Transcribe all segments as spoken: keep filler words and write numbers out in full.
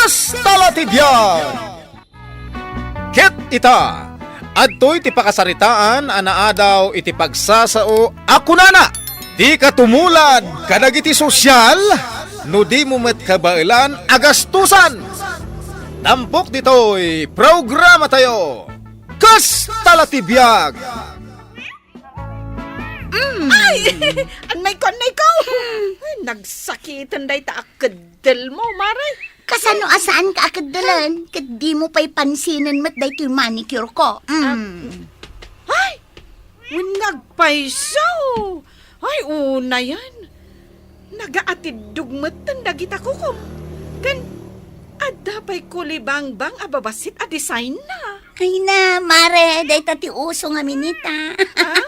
Kasta la ti biag. Ket ita, adtoy ti pakasaritaan a naadaw iti pagsasao a kunana, "Dika tumulad kadagiti sosyal no dimo met kabaelan a gastusan." Tampok ditoy programatayo, Kasta la ti biag. Mm. Ay! Annay ko, annay ko! Ay, nagsakiten dayta a keddel mo, Mare. Kasano a saanka a keddelen? Ket dimo pay pansinen met daytoy manicure ko. Mm. Ay! Wen nga agpayso! Ay, unayen. Nagaatiddog metten dagita kukom. Ken adda pay kulibangbang a babassit a designna. Ay na, Mare, dayta ti uso ngamin ita. Ah?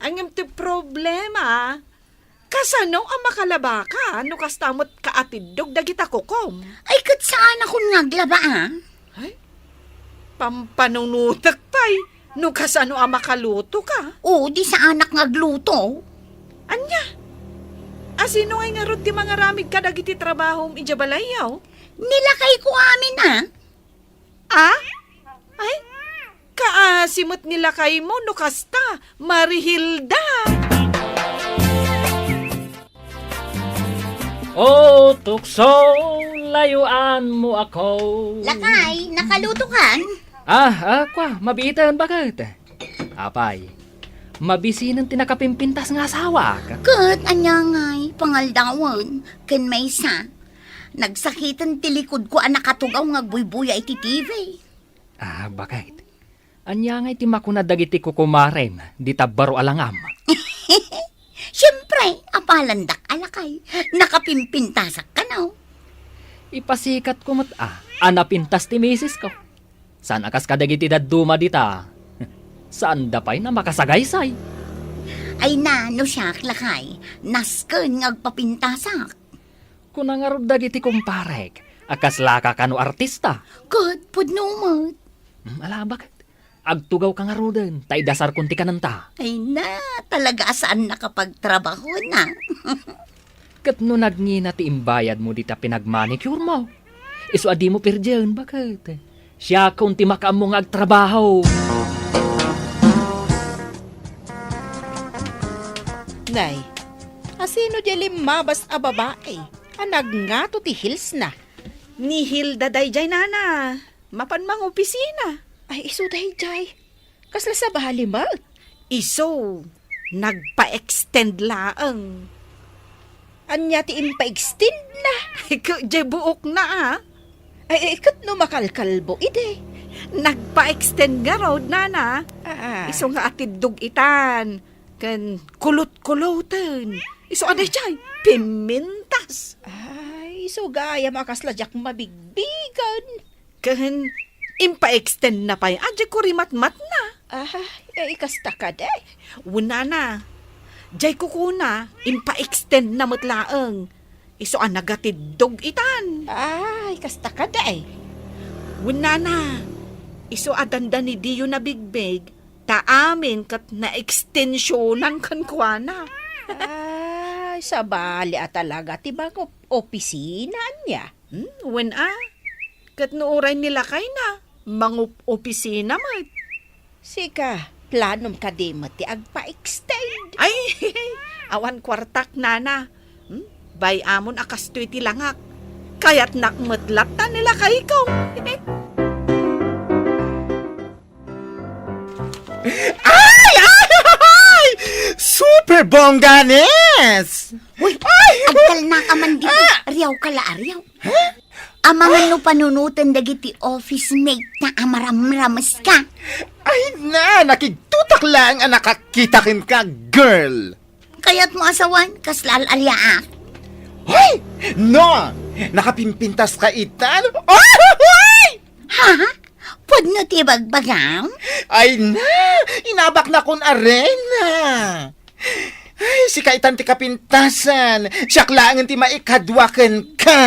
Ngem ti problema, kasano a makalabaka no kasta met kaatiddog dagita kukom? Ay, ket saan a kun nga aglaba, a? Ay, pampanunotek pay no kasano a makaluto ka. O, di saanak nga agluto. Ania? A, sino ngay ngarud ti mangaramid kadagiti trabahom idiay balayyo? Ni lakayko amin, a. A? Ay, kaasi met ni lakaymo no kasta, Marihilda. O tukso, layuanmo ako. Lakay, nakalutokan? Ah, ah, kwa, mabiiten, baket. Apay, mabisinen ti nakapimpintas nga asawak. Ket ania ngay, pangaldawen, ken maysa, nagsakiten ti likodko a nakatugaw nga agbuybuya iti T V. Ah, baket. Ania ngay ti makuna dagiti kukumarem dita baro a langam? Siempre, apalandak a lakay. Nakapimpintasak kano. Ipasikatko met a, a napintas ti misisko. Saan a kas kadagiti dadduma dita. Saanda pay a makasagaysay. Ay na, no siak, lakay, nasken nga agpapintasak. Kuna ngarud dagiti kumparek a kaslaka kano artista. Ket pudno met. Hmm, ala, baket. Agtugawka ngaruden, ta idasarkon ti kanenta. Ay na, talaga a saannaka pagtrabahona. Ket no nagngina ti imbayadmo dita pinagmanicuremo, isu a dimo pirdien, baket. Siakon ti makaammo nga agtrabaho. Nay, asino diay limmabas a babai a nagngato ti heelsna? Ni Hilda daydiay, nana. Mapan mangopisina. Ay, isu daydiay. Kasla sabali met? Isu, nagpa-extend laeng. Ania ti impa-extendna? Ay, ket diay buokna, a. Ay, ay, ket no makalkalbo idi? Nagpa-extend ngarud, nana. Ah, ah. Isu nga atiddog itan. Ken kulot-kuloten. Isu a daydiay, pimintas. Ay, isu gayam a kasla diak mabigbigen. Ken impa-extendna pay a diay kurimatmatna. Ah, ay, kasta kadi. Wen, nana, diay kukuna, impa-extendna met laeng. Isu a nagatiddog itan. Ay, kasta kadi. Wen, nana, isu a dandanidiyo nabigbig, ta amin ket naekstensionan kenkuana. Ay, sabali a talaga ti mangopisina ania? Hmm, wen a. Ket no uray ni lakayna, mangopisina met. Sika, planom kadi met ti agpa-extend? Ay, awan kuartak, nana. Hmm? Bay-amon a kastoy ti langak. Kayatnak met latta ni lakayko. Ay, ay, ay! Super bongganes! Uy, ay! Agtalnaka man dito. Ah! Riaw ka la, riaw. Huh? Amangan no panunoten dagiti office mate ta a maramrames ka. Ay na, nakigtutak laeng a nakakita kenka, girl. Kayatmo a sawen, kasla al-aliaak. Hoy! No! Nakapimpintas ka itan. Oy! Ha? Pudno ti bagbagam? Ay na! Inabaknakon arena! Ay, sika itan ti kapintasan. Siak laengen ti maikadua kenka.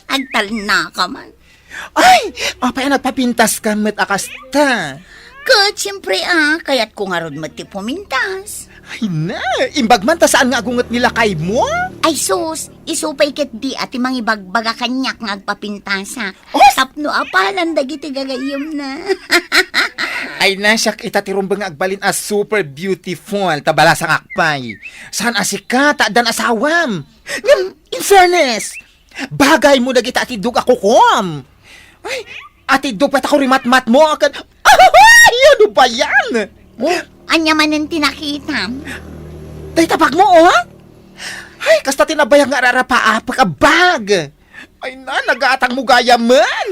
Agtalnaka man. Ay, apay a nagpapintaska met a kasta? Ket siempre, ah, kayatko ngarud met ti pumintas. Ay na, imbag man ta saan nga agunget ni lakaymo? Ay sus, isu pay ketdi a ti mangibagbaga kaniak nga agpapintasak. Os! Tapno apalan dagiti gagayyemna. Ay na, siak ita ti rumbeng nga agbalin a super beautiful, ta balasangak pay. Saan a sika, ta addan asawam. Ngem, in fairness, bagaymo dagita atiddog a kukuam. Ay, atiddog pay ta kurimatmatmo ken, ay, ano ba yan? Oh, ania manen ti nakitam? Dayta bagmo, oh? Ay, kasta ti nabayag nga ararapaapek a bag. Ay na, nagatangmo gayamen.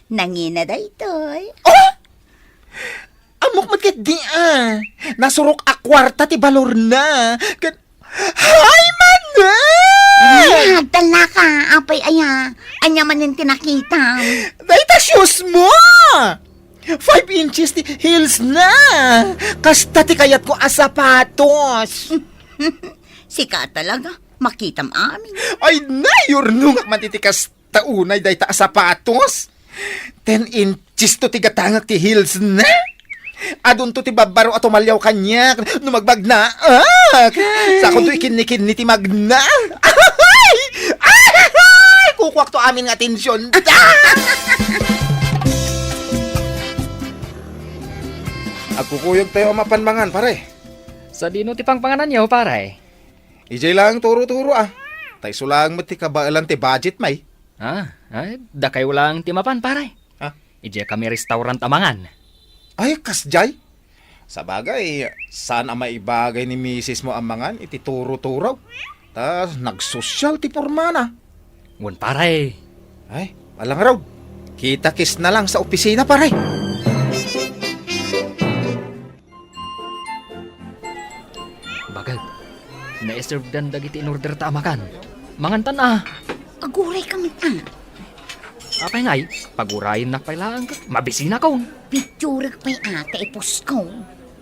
Nangina daytoy. Oh! Ammok met ketdi, ah. Nasurok a kuarta ti balorna. Ket, hay manen! Ay, agtallaka, apay aya. Ania manen ti nakitam? Dayta shoes mo! Five inches ti heels na. Kasta ti kayatko a sapatos. Sika talaga, makitam amin. Ay, nayurnongak man iti kasta unay dayta a sapatos. Ten inches to ti gatangak ti heels na. Adunto ti babbaro a tumaliaw kaniak no magbagnaak. Sakonto ikinni-kinni ti magna. Ay! Ay! Kukuakto amin nga atension. Agkukuyog tayo a mapan mangan, pare. Sadino ti pangpangananyo, pare? Idiay laeng turo-turo, ah. Ta isu laeng met ti kabaelan ti budget, may. Ah, ay, dakayo laeng ti mapan, pare. Ah? Idiay kami restaurant a mangan. Ay, kasdiay? Sabagay, saan a maibagay ni misis mo a mangan iti turo-turo. Ta nagsosyal ti pormana. Wen, pare. Ay, ala ngarud. Kita-kits na lang sa opisina, pare. Bakit? Naiservedan dagiti in-order ta a makan. Mangantan a. Aguray ka met, ah. Apay ngay, pagurayennak pay laeng ket mabisinakon. Picturek pay a ta iposko.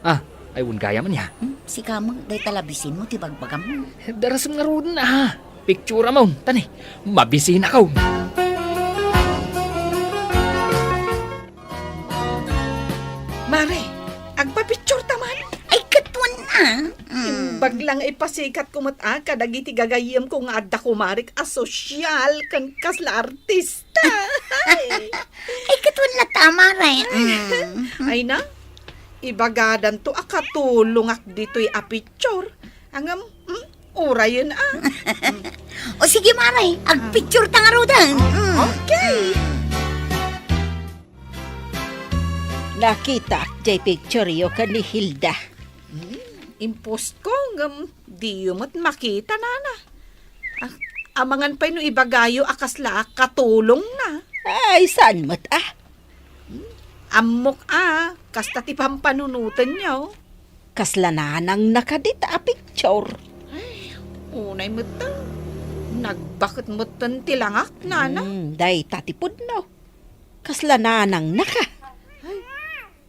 Ah, ay, wen gayam ania. Hmm, sika met, dayta labisin mo ti bagbagam. Darasem ngaruden a. Picture amon, tani, mabisinakon. Mare, agpapicture ta man. Ay, ket wen a. Mm. Imbag la nga ipasikatko met a kadagiti gagayyemko nga adda kumarik a sosyal ken kasla artista. Ay, ket wen latta, Mare. Mm. Ay na, ibagadanto a katulongak ditoy a picture. Ngem, mm, urayen a. O sige, Mare, agpicture ta ngaruden. Mm. Okay. Nakitak jay picture yo ken ni Hilda. Hmm, impostko, ngem diyo met makita, nana. Ah, amangan pay no ibagayo a kasla a katulongna. Ay, saan met, ah? Hmm, ammok, ah, kasta ti pampanunotenyo. Kasla nanangna kadi ta a picture. Ay, unay met ta. Nagbaket met ti langak, nana. Hmm, dayta ti pudno. Kasla nanangna ka. Ay,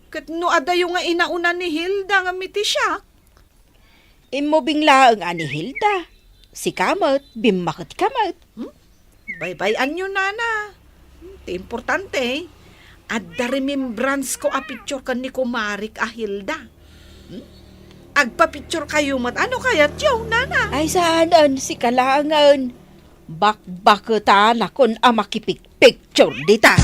ket no adayo nga inauna ni Hilda ngem iti siak? Immubing laeng a ni Hilda. Sika met, bimmaket ka met. Hmm? Baybay-anyo, nana. Hmm, ti importante, adda remembrance ko a picture ken ni kumarik a Hilda. Hmm? Agpapicture kayo met. Ano kayatyo, nana? Ay, saanen, sika laengen. Bakbaketanakon a makipikpicture dita.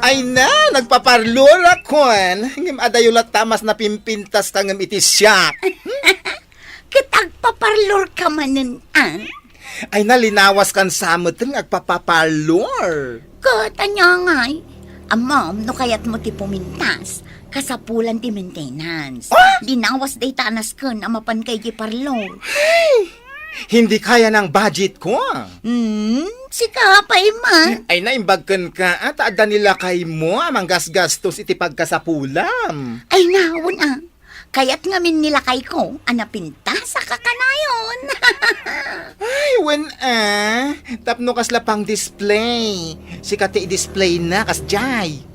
Ay na, nagpaparlorakon. Ngem adayo latta a mas napimpintas ka ngem iti siak. Ket agpaparlor ka manen, a? Ay na, linawas kan sa met nga agpapaparlor. Ket ania ngay? Ammom no kayatmo ti pumintas, kasapulan ti maintenance. Ah! Linawas dayta a nasken a mapan kay ti parlor. Ay! Hindi kaya ng budget ko. Hmm, sika pay man. Ay, naimbag ken ka, a, ta adda ni lakaymo a manggasgastos iti pagkasapulam. Ay, nawen, a. Kayat ngamin ni lakayko a napintas a kakanayon. Ay, wen, a. Tapno kasla pang-display. Sika ti i-display na, kasdiay.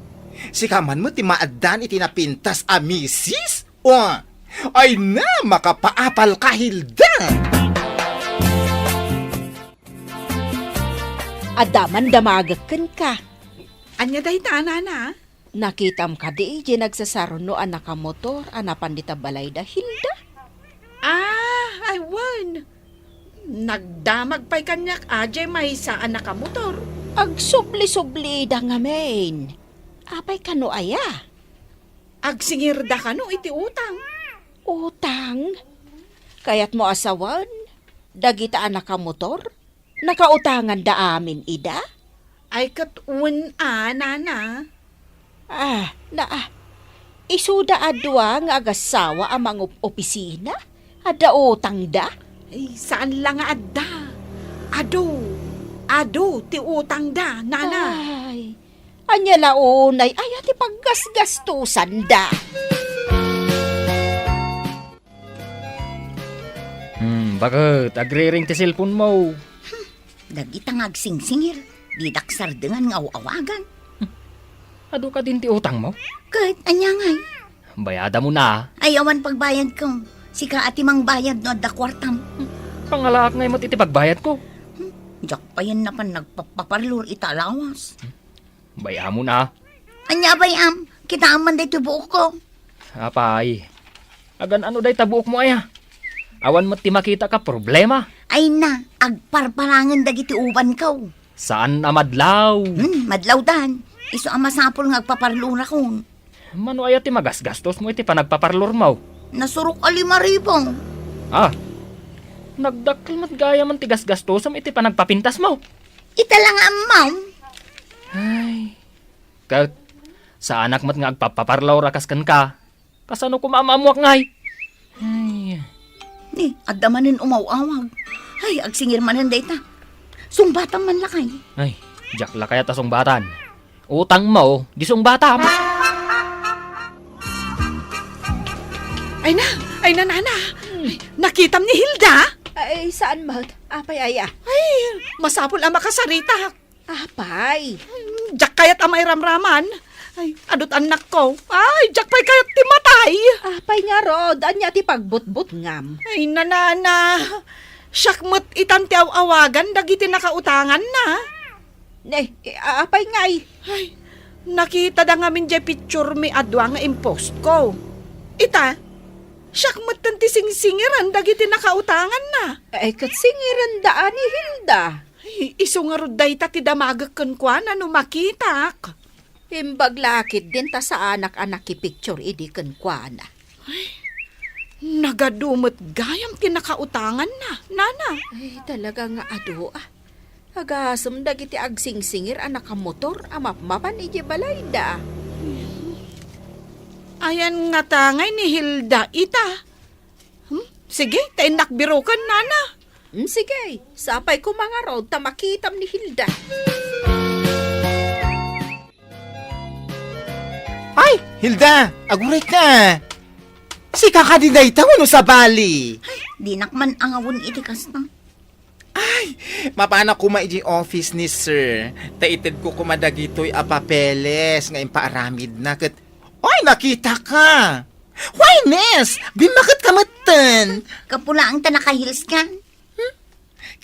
Sika man met ti maaddaan iti napintas a misis? O, ay na, makapaapal ka, Hilda! Adda man damagek kenka. Ania dayta, nana? Nakitam kadi diay nagsasarno a nakamotor a napan dita balayda, Hilda? Ah, ay, wen. Nagdamag pay kaniak a diay maysa a nakamotor. Agsubli-subli ida ngamin. Apay kano aya? Agsingirda kano iti utang. Utang? Kayatmo a sawen dagita a nakamotor? Nakautanganda amin ida? Ay, ket wen a, nana. Ah, na, ah. Isuda a dua nga agassawa a mangup-opisina? Adda utangda? Ay, saan la nga adda. Adu, adu ti utangda, nana. Ay, ania la unay aya ti paggasgastosanda? Hmm, baket, agriring ti cellphone mo. Hmm, dagita nga agsingsingir, didak sardengan nga aw-awagan. Adu kadin ti utang mo? Ket, ania ngay? Bayada mo na. Ay, awan pagbayad ko. Sika a ti mangbayad no adda kuartam. Pangalaak ngay met iti pagbayad ko. Hmm, diak payen napan nagpapaparlor ita a lawas. Bay-am na. Ania bay-am? Kitaem man daytoy buokko. Apay, agan-ano dayta buokmo aya? Awan met ti makitaka problema. Ay na, agparparangen dagiti ubanko. Saan a madlaw. Hmm, madlawdan. Isu a masapul nga agpaparlorakon. Mano aya ti magasgastosmo iti panagpaparlormo? Nasurok a lima ribu. Ah, nagdakkel met gayamen ti gasgastosem iti panagpapintasmo. Ita la nga ammom. Ay, ket, saanak met nga agpapaparlor a kas kenka. Kasano koma a maammoak ngay? Ay. Ni, adda manen umaw-awag. Ay, agsingir manen dayta. Sungbatam man lakay. Ay, diak lakay a ta sungbatan. Utangmo, di sungbatam. Ay na, ay na, nana. Ay, nakitam ni Hilda? Ay, saan met? Apay aya? Ay, masapul a makasaritak. Apay. Hmm, diak kayat a mairamraman. Ay, adut annakko. Ay, diak pay kayat ti matay. Apay ngarud, ania ti pagbutbutngam? Ay, nanana. Siak met itan ti aw-awagan dagiti nakautanganna. Ne, a-, apay ngay? Ay, nakitada ngamin diay picture mi a dua nga impostko. Ita, siak metten ti singsingiran dagiti nakautanganna. Ay, ket singiranda a ni Hilda. Ay, isu ngarud dayta ti damagek kenkuana no makitak. Imbag la ketdin ta saanak a nakipicture idi kenkuana. Ay, nagadu met gayam ti nakautanganna, nana. Ay, talaga nga adu, ah. Agasem dagiti agsingsingir a nakamotor a mapmapan idiay balayda. Ayan ngata ngay ni Hilda ita. Hmm? Sige, ta innak biroken, nana. Hmm, sige, sapay koma ngarud ta makitam ni Hilda. Ay, Hilda, aguray ka. Sika kadi dayta wenno sabali? Ay, dinak man angawen iti kasta. Ay, mapanak koma iti office ni sir. Ta itedko koma dagitoy a papeles nga impaaramidna ket, ay, nakitaka. Why, miss? Bimmaket ka metten. Kapulaan ta naka-heels ka. Hmm?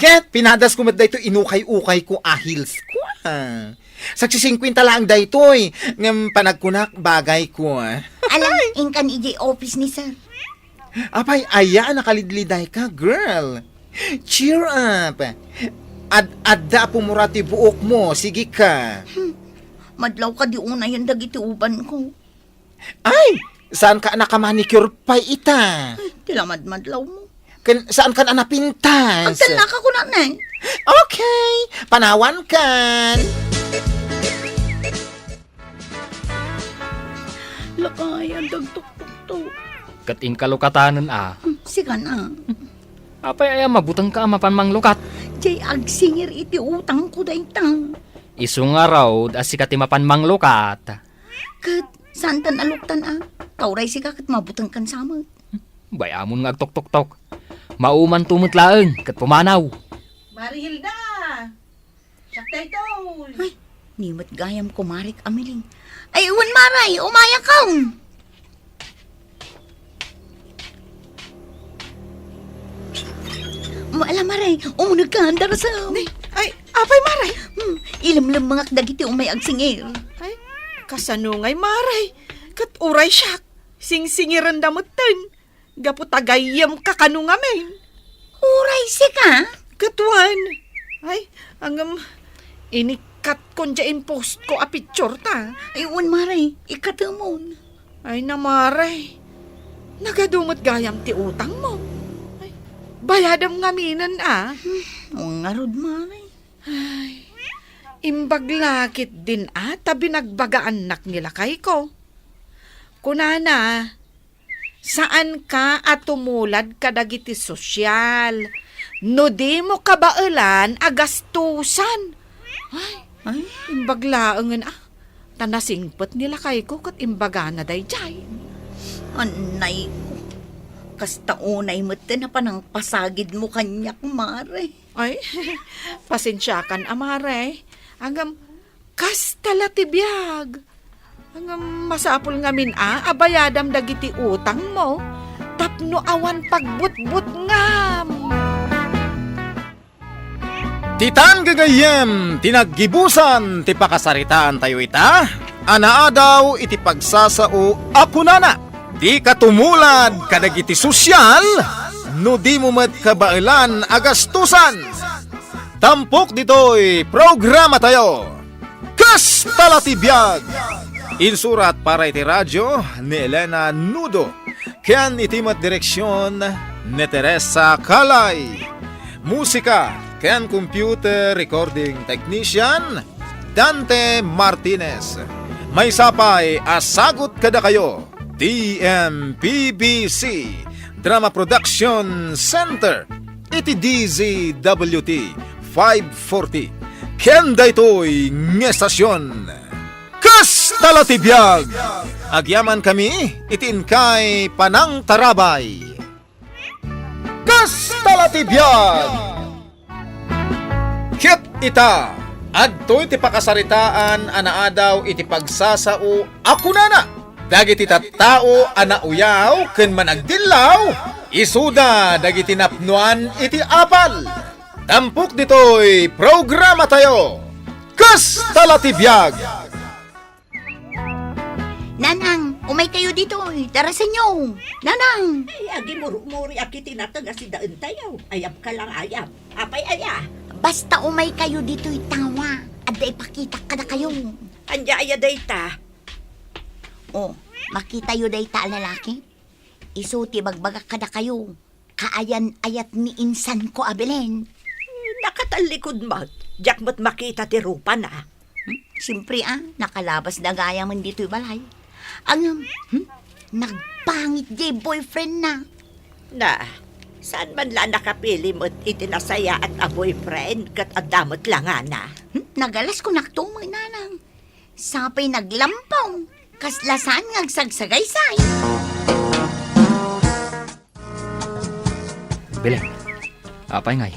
Ket pinadasko met daytoy inukay-ukayko a heelsko, ah. Sagsisingkuenta laeng daytoy, ngem panagkunak, bagayko. Ala, inkan idiay office ni sir. Apay, aya a nakalidlidayka, girl. Cheer up. Ad-adda a pumura ti buokmo, sige ka. Hmm. Madlaw kadi unayen dagiti ubanko. Ay, saan ka a nakamanicure pay ita? Ay, ti lamadmadlawmo. Ken saan ka a napintas? Agtannaka kunana. Okay, panawan kan. Lakay, adda agtuktuktok. Ket inka lukatanen a. Hmm, sika na. Apay aya mabutengka a mapan manglukat? Diay agsingir iti utangko dayta. Isu ngarud a sika ti mapan manglukat. Ket saantan a luktan a, ta uray sika ket mabutengkan sa met. Bay-amon nga agtuktoktok. Maumanto met laeng ket pumanaw. Mari Hilda! Siak daytoy! Ay, ni met gayam kumarik Ameling. Ay, wen, Mari, umayakon! Ala, Mari, umunegkan, darasem. Ni, ay, Apay, Mare? Hmm, ilemlemmengak dagiti umay agsingir. Ay, kasano ngay, Mare? Ket uray siak, singsingirenda metten. Gapu ta gayyemka kano ngamin. Uray sika? Ket wen. Ay, ngem, inikkatkon diay impostko a pictureta. Ay, wen, Mare, ikkatemon. Ay, na, Mare. Nagadu met gayam ti utangmo. Ay, bayadem ngaminen, a. Hmm, ngarud, Mare. Ay, imbag la ketdin a ta binagbagaannak ni lakayko. Kunana, saanka a tumulad kadagiti sosyal no dimo kabaelan a gastusan. Ay, ay, imbag laengen a ta nasingpet ni lakayko ket imbagana daydiay. Annay, kasta unay met ti panangpasagidmo kaniak, Mare. Ay, pasensiakan a, Mare. Ngem, kasta la ti biag. Ngem, masapul ngamin a, a bayadam dagiti utangmo tapno awan pagbutbutngam. Ditan gagayyem ti naggibusan ti pakasaritaantayo ita, a naadaw iti pagsasao a kunana, "Dika tumulad kadagiti sosyal no dimo met kabaelan a gastusan." Tampok ditoy programatayo, Kasta la ti Biag! Insurat para iti radio ni Elena Nudo, ken iti met direksion ni Teresa Calay. Musika ken computer recording technician, Dante Martinez. Maysa pay a sagut kadakayo, T M P B C Drama Production Center, iti D Z W T five forty, ken daytoy nga estasion. Kasta la ti biag! Agyamankami iti inkay panangtarabay. Kasta la ti biag! Ket ita, adtoy ti pakasaritaan a naadaw iti pagsasao a kunana, dagiti tattao a nauyaw ken managdillaw, isuda dagiti napnoan iti apal. Tampok ditoy programatayo, Kasta la ti Biag! Nanang, umaykayo ditoy. Darasenyo. Nanang! Ay, agimurmuri a kiti nateng a sidaentayo. Ayabka lang, ayab. Apay aya? Basta umaykayo ditoy, tawa. Adda ipakitak kadakayo. Ania aya dayta? Oh, makitayo dayta a lalaki? Isu ti ibagbagak kadakayo. Kaayan-ayat ni insanko a Belen. Nakatallikod met. Diak met makita ti rupana. Hmm? Siyempre, a, nakalabas da gayamen ditoy balay. Ngem, hmm? Nagpangit diay boyfriendna. Na, saan man la nakapili met iti nasayaat a boyfriend ket adda met langana? Hmm? Nagalas kunakto met, nanang. Sapay naglampong, kasla saan nga agsagsagaysay. Belen, apay ngay?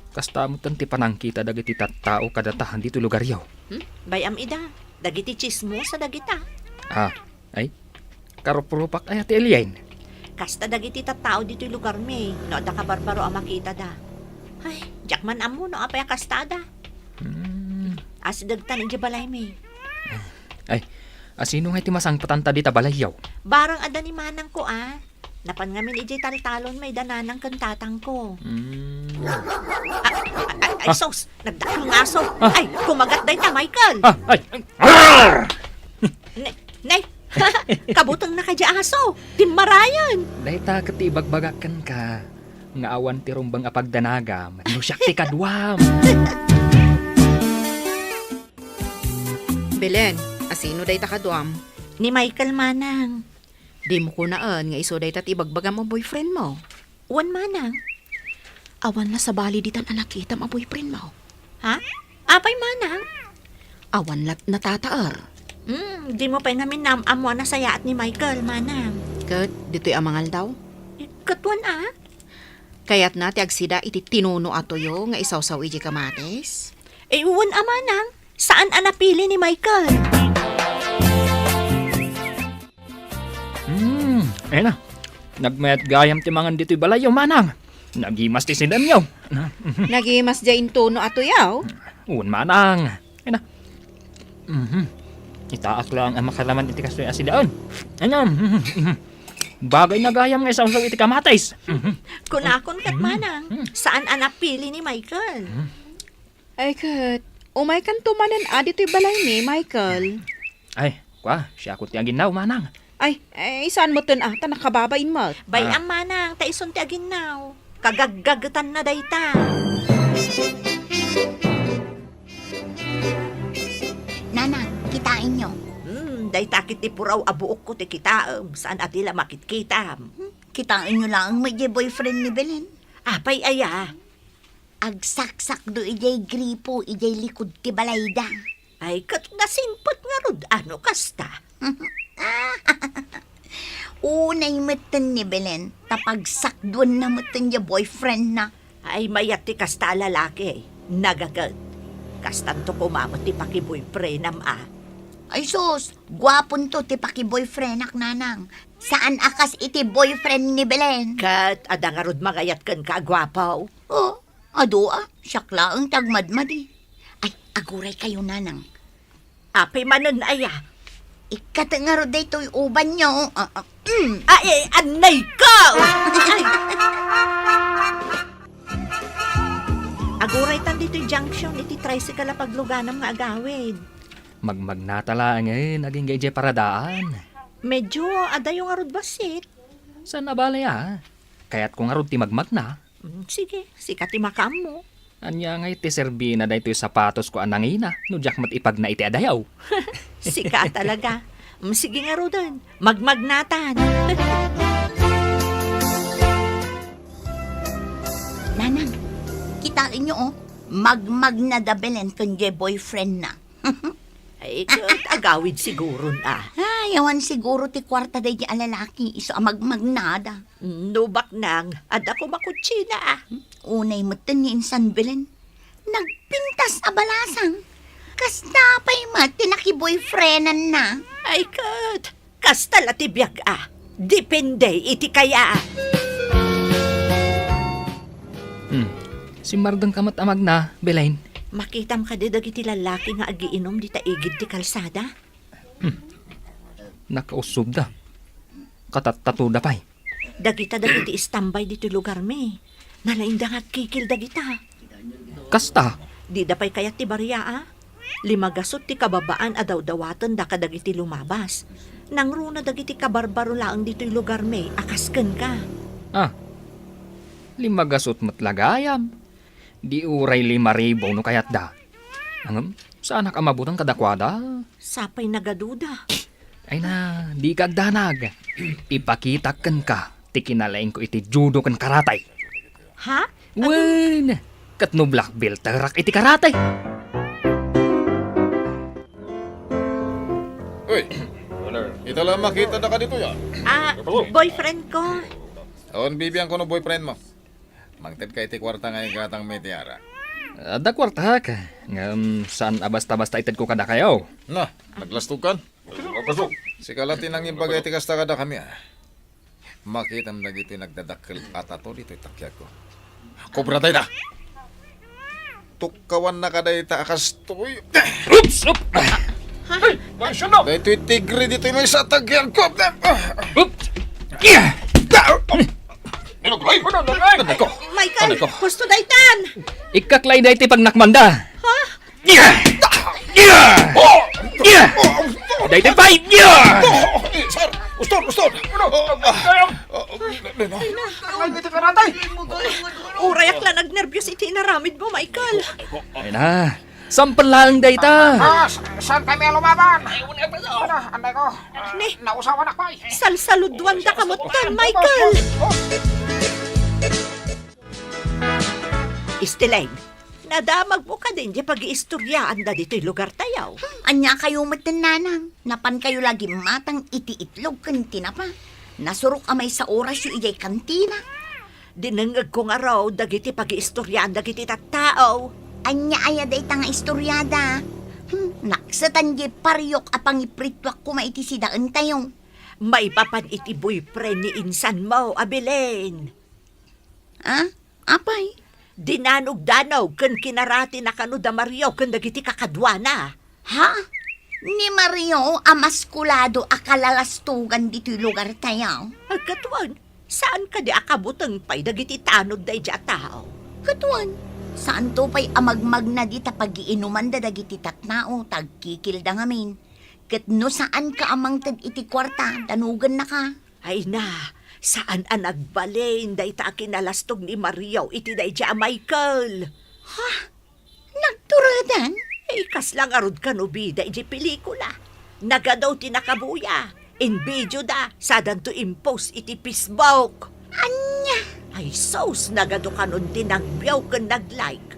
Kasta metten ti panangkita dagiti tattao kadatahan ditoy lugaryo. Hmm? Bay-am ida, dagiti tsismosa dagita. Ah, ay, karuprupak aya ti Elian? Kasta dagiti tattao ditoy lugarmi, no adda kabarbaro a makitada. Ay, diak man ammo no apay a kastada. Hmm. Asidegtan idiay balaymi. Ay, asino ngay ti masangpetanta dita balayyo? Bareng adda ni manangko a. Napan ngamin idiay taltalon, mayda nanang ken tatangko. Hmm. Ay, ay, ay, ay, sus! Nagdakkel nga aso! Ay, kumagat dayta, Michael! Ah, ay! Ne, ne, kabutengna kadi aso! Timmarayen! Dayta ket ti ibagbagak kenka, nga awan ti rumbeng a pagdanagam, no siak ti kaduam. Belen, asino dayta kaduam? Ni Michael, manang. Dimo kunaen nga isu dayta ti ibagbagam a boyfriendmo? Wen, manang. Awan la sabali ditan a nakitam a boyfriendmo? Ha? Apay, manang? Awan la natataer. Hmm, dimo pay ngamin naam-ammo a nasayaat ni Michael, manang. Ket ditoy a mangaldaw? Eh, ket wen a? Kayatna ti agsida iti tinuno a tuyo nga isawsaw idiay kamatis? Eh, wen a, manang. Saan a napili ni Michael? Hmm, ay na. Nagmayat gayam ti mangan ditoy balayyo, manang. Nagimas ti sidaenyo. Nagimas diay intono a tuyaw? Wen, manang. Ay na. Mhm. Itaak lang a makaraman iti kastoy a sidaen. Ano? Mhm, mhm. Bagay na gayam nga isawsaw iti kamatis. Mhm. Kunakon ket, manang, saan a napili ni Michael? Ay ket, umaykanto manen a ditoy balaymi, Michael. Ay, kua, siak ti aginnaw, manang. Ay, ay, saan metten a, ta nakababain met. Bay-am, manang, ta isun ti aginnaw. Kagaggagetanna dayta. Nanang, kitaenyo. Hmm, dayta ket ti puraw a buokko ti kitaem, saan a di la makitkitam. Hmm, kitaenyo laeng met diay boyfriend ni Belen. Apay aya? Agsaksakdo idiay gripo idiay likud ti balayda. Ay, ket nasingpet ngarud a no kasta. Unay metten ni Belen, ta pagsakduenna metten diay boyfriendna. Ay, mayat ti kasta a lalaki. Nagaget. Kastanto koma met ti pakiboyfriendam a. Ay sus, guaponto ti pakiboyfriendak, nanang. Saan a kas iti boyfriend ni Belen. Ket adda ngarud mangayat kenka a guapo? Oh, adu a, siak laeng ti agmadmadi. Ay, aguray kayo, nanang. Apay manen aya? Ikkatek ngarud daytoy ubanyo. Ah, ah, mm. Ay, ay, anay ko! Ay. Aguraytan ditoy junction iti tricycle a pagluganam nga agawid. Magmagnata laengen agingga idiay paradaan. Medyo adayo ngarud bassit. Saan a bale a? Kayatko ngarud ti magmagna. Mm, sige, sika ti makaammo. Ania ngay ti serbina daytoy sapatosko a nangina no diak met ipagna iti adayaw? Sika talaga. Mm, sige ngaruden, magmagnatan. Nanang, kitaenyo, oh, magmagna da Belen ken diay boyfriendna. Ay, ket agawid siguron a. Ay, awan siguro ti kuarta daydi a lalaki isu a magmagnada. No baknang, adda koma kutsina a. Unay metten ni insan Belen. Nagpintas a balasang. Kasta pay met ti nakiboyfriendanna. Ay, ket, kasta la ti biag a. Depende iti kaya. Hmm. Simmardengka met a magna, Belen. Makitam kadi dagiti lallaki nga agiinum dita igid ti kalsada? Hmm. Nakausubda. Katattatoda pay. Dagita dagiti istambay ditoy lugarmi. Nalaingda nga agkikil dagita. Kasta? Dida pay kayat ti baria a. Limagasut ti kababaan a dawdawatenda kadagiti lumabas. Nangruna dagiti kabarbaro laeng ditoy lugarmi a kas kenka. Ah, limagasut met la gayam. Di uray lima ribu no kayatda. Ngem, saanak a mabuteng kadakuada. Sapay nagaduda. Ay na, dika agdanag. Ipakitak kenka ti kinalaingko iti judo ken karate. Ha? Wen, ket no black belterak iti karate. Uy, ita la makitadaka ditoy a. Ah, boyfriend ko. Awan bibiangko no boyfriend mo. Mangted ka iti kuarta nga igatang mi ti ara. Adda kuartak, ngem saan a basta-basta itedko kadakayo. Na, naglastokan? Sika la ti nangimbaga iti kasta kadakami, a. Makitam dagiti nagdadakkel a tato ditoy takiagko. Kobra dayta! Tukkawanna kadayta a kastoy. Oops! Oops! Hey, maisyon na! Daytoy tigre ditoy maysa a takiagko. Oops! Yeah! Nilugay! Anay ko! Michael, husto daytan! Ikkaklay daytoy pagnakmanda. Ha? Yeah! Yeah! Oh! Yeah! Daytoy pay! Yeah! Oh! Eh, sir! Uston! Uston! Ano? Oh, ah, oh, no, no, no. Ay, na. Ay, ito ka natay! Urayak la nagnerbios iti inaramid mo, Michael. Ay na. Sampel laeng dayta. Ah, sa-, saan kami lumaban? Ano, anay ko? Ni, nausawan ako, eh. Salsaluduan da ka met, Michael. Istileng, nadamagmo kadin diay pagiistoriaanda ditoy lugartayo? Hmm, ania kayo met, nanang? Napan kayo la gimmatang iti itlog ken tinapa. Nasurok a maysa orasyo idiay kantina. Dinengngegko ngarud dagiti pagiistoriaan dagiti tattao. Ania aya dayta nga istoriada? Hmm, naksetan diay pariok a pangiprituak koma iti sidaentayo. Maipapan iti boyfriend ni insanmo a Belen. Ah? Apay? Dinanogdanog ken kinaratina kano da Mario ken dagiti kakaduana. Ha? Ni Mario a maskulado a kalalastogan ditoy lugartayo? Ay, ket wen, saan kadi a kabuteng pay dagiti tanod daydiay a tao? Ket wen, saanto pay a magmagna dita pagiinumanda dagiti tattao ta agkikilda ngamin. Ket no saanka a mangted iti kuarta, danogennaka. Ay na, saan a nagbalin dayta a kinalastog ni Mario iti daydiay a Michael. Ha? Nagturedan? Eh, kasla ngarud kano bida iti pelikula. Nagadu ti nakabuya. Invideoda, sadanto impost iti Facebook. Ania? Ay sus, nagadu kanon ti nagbiaw ken nag-like.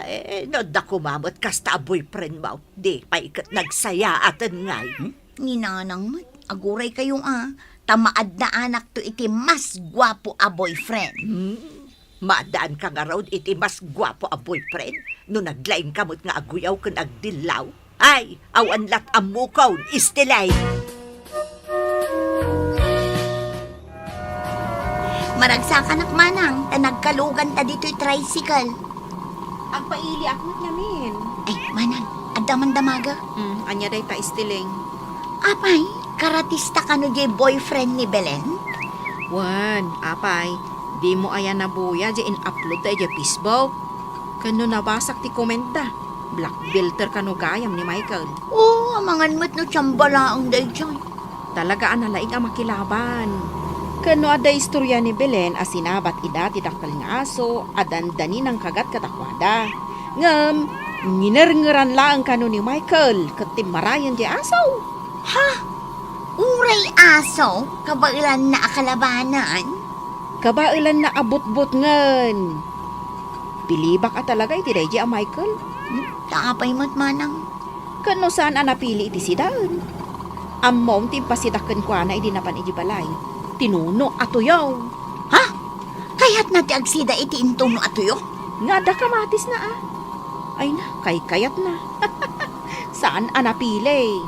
Eh, no adda koma met kasta a boyfriendmo, di pay ket nagsayaaten ngay. Hmm? Ni Nanang met, aguraykayo a, ta maaddaanakto iti mas guapo a boyfriend. Hmm? Maaddaanka ngarud iti mas guapo a boyfriend no naglaingka met nga aguyaw ken agdillaw? Ay, awan lat ammokon, Estelay! Maragsakanak, Manang, ta nagkaluganta ditoy tricycle. Agpailiak met ngamin. Ay, Manang, adda man damaga. Hmm, ania dayta, Esteleng? Apay, karatista kano diay boyfriend ni Belen? Wen, apay, dimo aya nabuya diay in-upload da idiay Facebook? Ken no nabasak ti comment da, black belter kano gayam ni Michael. Oo, amangan met no tsamba laeng daydiay. Talaga a nalaing a makilaban. Ken no adda istorya ni Belen a sinabat ida ti dakkel nga aso a dandani nangkagat kadakuada. Ngem, nginerngeran laeng kano ni Michael ket timmarayen diay aso. Ha? Uray aso, kabaelanna a kalabanan? Kabaelanna a butbutngen. Pilibak a talaga iti daydiay a Michael. Hmm, ta apay met, Manang? Ken no saan a napili iti sidaen. Ammom ti impasida kenkuana idi napan iti balay. Tinuno a tuyo. Ha? Kayatna ti agsida iti intuno a tuyo? Nga adda kamatisna a. Ay na, kaykayatna. Saan a napili.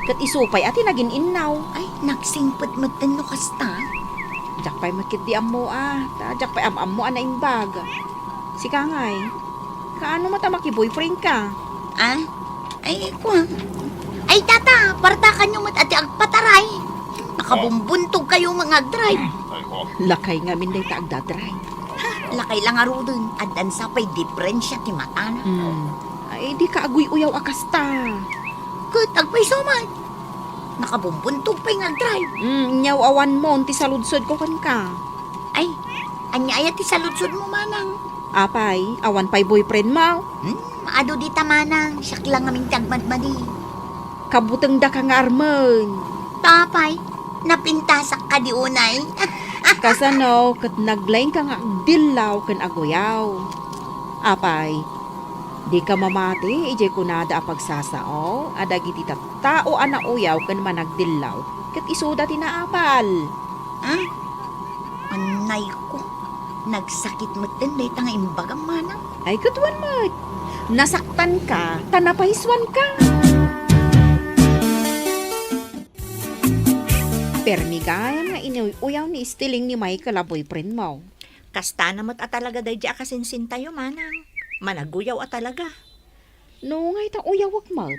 Ket isu pay a ti nagin-innaw. Ay, nagsingpet metten no kasta. Diak pay met ketdi ammo a. Ta diak pay am-ammo a naimbag. Sika ngay, kaano met a makiboyfriend ka? Ah? Ay, kua. Ay, tata, partakanyo met a ti agpataray. Nakabumbuntog kayo nga agdrive. Lakay ngamin dayta agdadrive. Ha, lakay la ngaruden, addan sa pay diferensia ti matana. Hmm. Ay, di ka aguy-uyaw a kasta. Ket agpayso man. Nakabumbuntog pay nga agdrive. Hmm, nyaw awan mo ti saludsodko kenka. Ay, ania aya ti saludsodmo, Manang? Apay, awan pay boyfriendmo? Hmm, adu dita, Manang. Siak la ngamin ti agmadmadi. Kabutengdaka nga armen. Apay, napintasak kadi unay? Kasano ket naglaingka nga agdillaw ken aguyaw? Apay, dika mamati idiay kunada a pagsasao a dagiti tattao a nauyaw ken managdillaw ket isuda ti naapal. Ah? Annayko, nagsakit metten dayta nga imbagam, Manang. Ay, ket wen met. Nasaktanka ta napaysuanka. Permi gayam nga inuy-uyaw ni Esteling ni Michael a boyfriendmo. Kastana met a talaga daydiay a kasinsintayo, Manang. Managuyaw a talaga. No ngay ta uyawek met.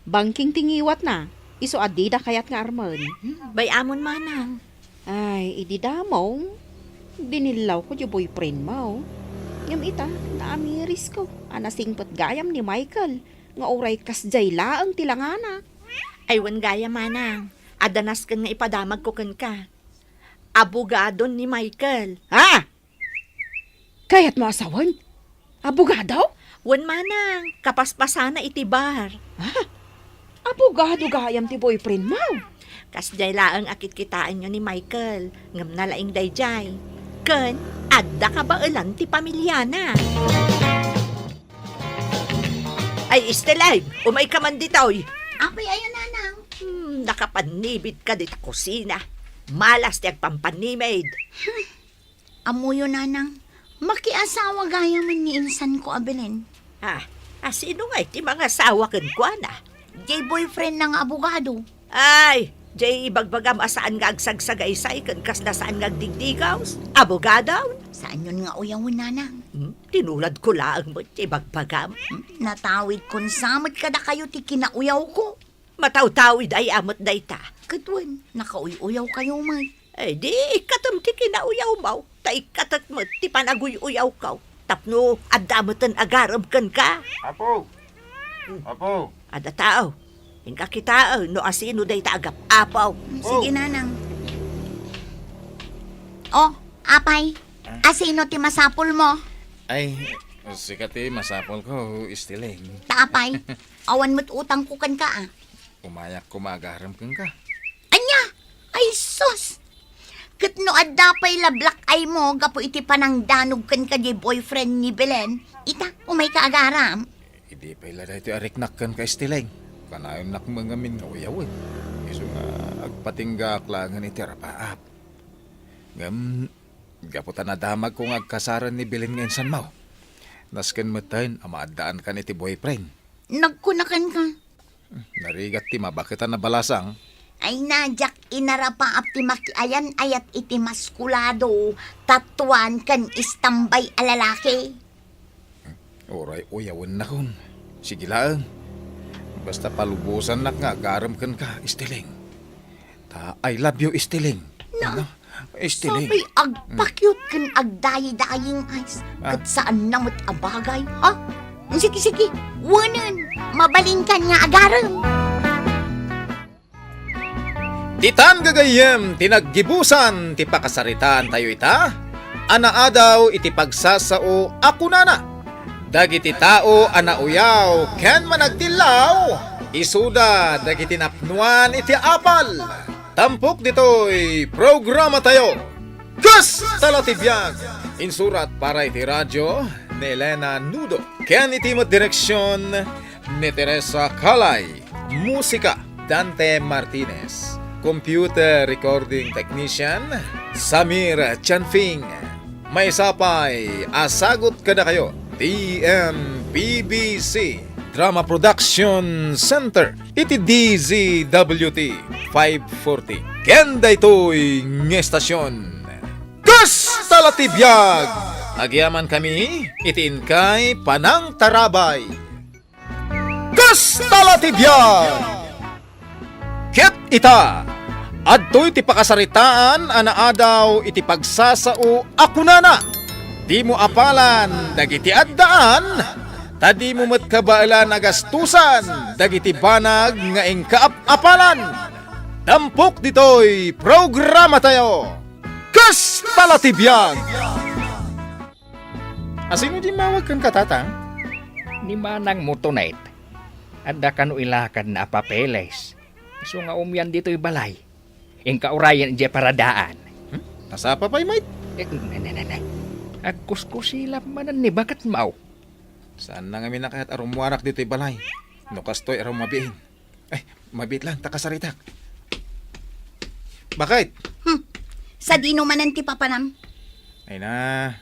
Bangking ti ngiwatna, isu a dida kayat nga armen. Hmm, bay-amon, Manang. Ay, idi damo, dinillawko diay boyfriendmo. Ngem ita, naamirisko a nasingpet gayam ni Michael nga uray kasdiay laeng ti langana. Ay, wen gayam, Manang. Adda nasken nga ipadamagko kenka. Abogado ni Michael. Ha? Kayatmo a sawen? Abogado? Wen, Manang, kapaspasana iti bar. Ha? Abogado gayam ti boyfriendmo? Kasdiay laeng a kitkitaenyo ni Michael, ngem nalaing daydiay. Ken, adda kabaelan ti pamiliana. Ay, Esteline, umayka man ditoy. Apay aya, Nanang? Hmm, nakapannibidka dita kusina. Malas ti agpampanimid. Ammoyo, Nanang, makiasawa gayam ni insanko a Belen. Ah, a sino ngay ti mangasawa kenkuana? Diay boyfriendna nga abogado. Ay, diay ibagbagam a saan nga agsagsagaysay ken kasla saan nga agdigdigaws? Abogado? Saanyon nga uyawen, nanang? Hmm? Tinuladko laeng met ti ibagbagam. Hmm? Natawidkon sa met kadakayo ti kinauyawko. Matawtawid aya met dayta. Ket wen, nakauy-uyawkayo met. Ay, di ikkatem ti kinauyawmo, ta ikkatek met ti panaguy-uyawko. Tapno adda meten agarem kenka. Apo! Apo! Adda tao. Inka kitaen no asino dayta agap-apo. Sige, nanang. Oh, apay. Asino ti masapulmo? Ay, sika ti masapulko, Estiling. Ta apay, awan met utangko kenka, a. Umayak koma agarem kenka. Ania? Ay, sus! Ket no adda pay la black eye mo gapu iti panangdanog kenka di boyfriend ni Belen, ita, umayka agarem. Idi pay la daytoy a riknak kenka, Estiling. Kanayonnak met ngamin nga uyawen. Isu nga agpatinggaak laengen iti arapaap. Ngem, gapu ta nadamagko nga agkasaren ni Belen nga insanmo, nasken metten a maaddaankan iti boyfriend. Nagkuna kenka. Narigat ti mabaket a nabalasang. Ay na, diak inarapaap ti makiayan-ayat iti maskulado, tatuan ken istambay a lalaki. Uray uyawennakon. Sige laeng. Basta palubosannak nga agarem kenka, Estiling. Ta I love you, Estiling. Na, ano? Estiling. Sapay agpakyot ken agdaydayiing, Ice. Ah. Ket saanna met a bagay, ha? Sige, sige. Wenen, mabalinkan nga agarem. Ditan gagayyem ti naggibusan ti pakasaritaantayo ita a naadaw iti pagsasao a kunana, dagiti tao a nauyaw ken managtillaw, isuda dagiti napnuan iti apal. Tampok ditoy programatayo, Kasta la ti biag! Insurat para iti radio ni Elena Nudo ken iti met direksion ni Teresa Calay. Musika, Dante Martinez. Computer recording technician, Samir Chanfing. Maysa pay a sagut kadakayo, T M P B C Drama Production Center, iti D Z W T five forty. Ken daytoy nga estasion, Kasta la ti biag! Agyamankami iti inkay panangtarabay. Kasta la ti biag! Ket ita, adtoy ti pakasaritaan a naadaw iti pagsasao a kunana, "Dimo apalan dagiti addaan, ta dimo met kabaelan a gastusan dagiti banag nga inka ap-apalan." Tampok ditoy programatayo, Kasta la ti biag! Asino dimmawag kenka, Tatang? Ni manangmo, Tonet. Adda kano ilakadna a papeles. Isu nga umian ditoy balay. Inka urayen idiay paradaan. Hmm? Nasapa pay met? Eh, ne, ne, ne, ne. Agkuskusilap manen ni baketmo. Saanna ngamin a kayat a rummuarak ditoy balay. No kastoy a rummabiin. Ay, mabiit lang, ta kasaritak. Bakit? Hmm. Sadino manen ti papanam? Ay na,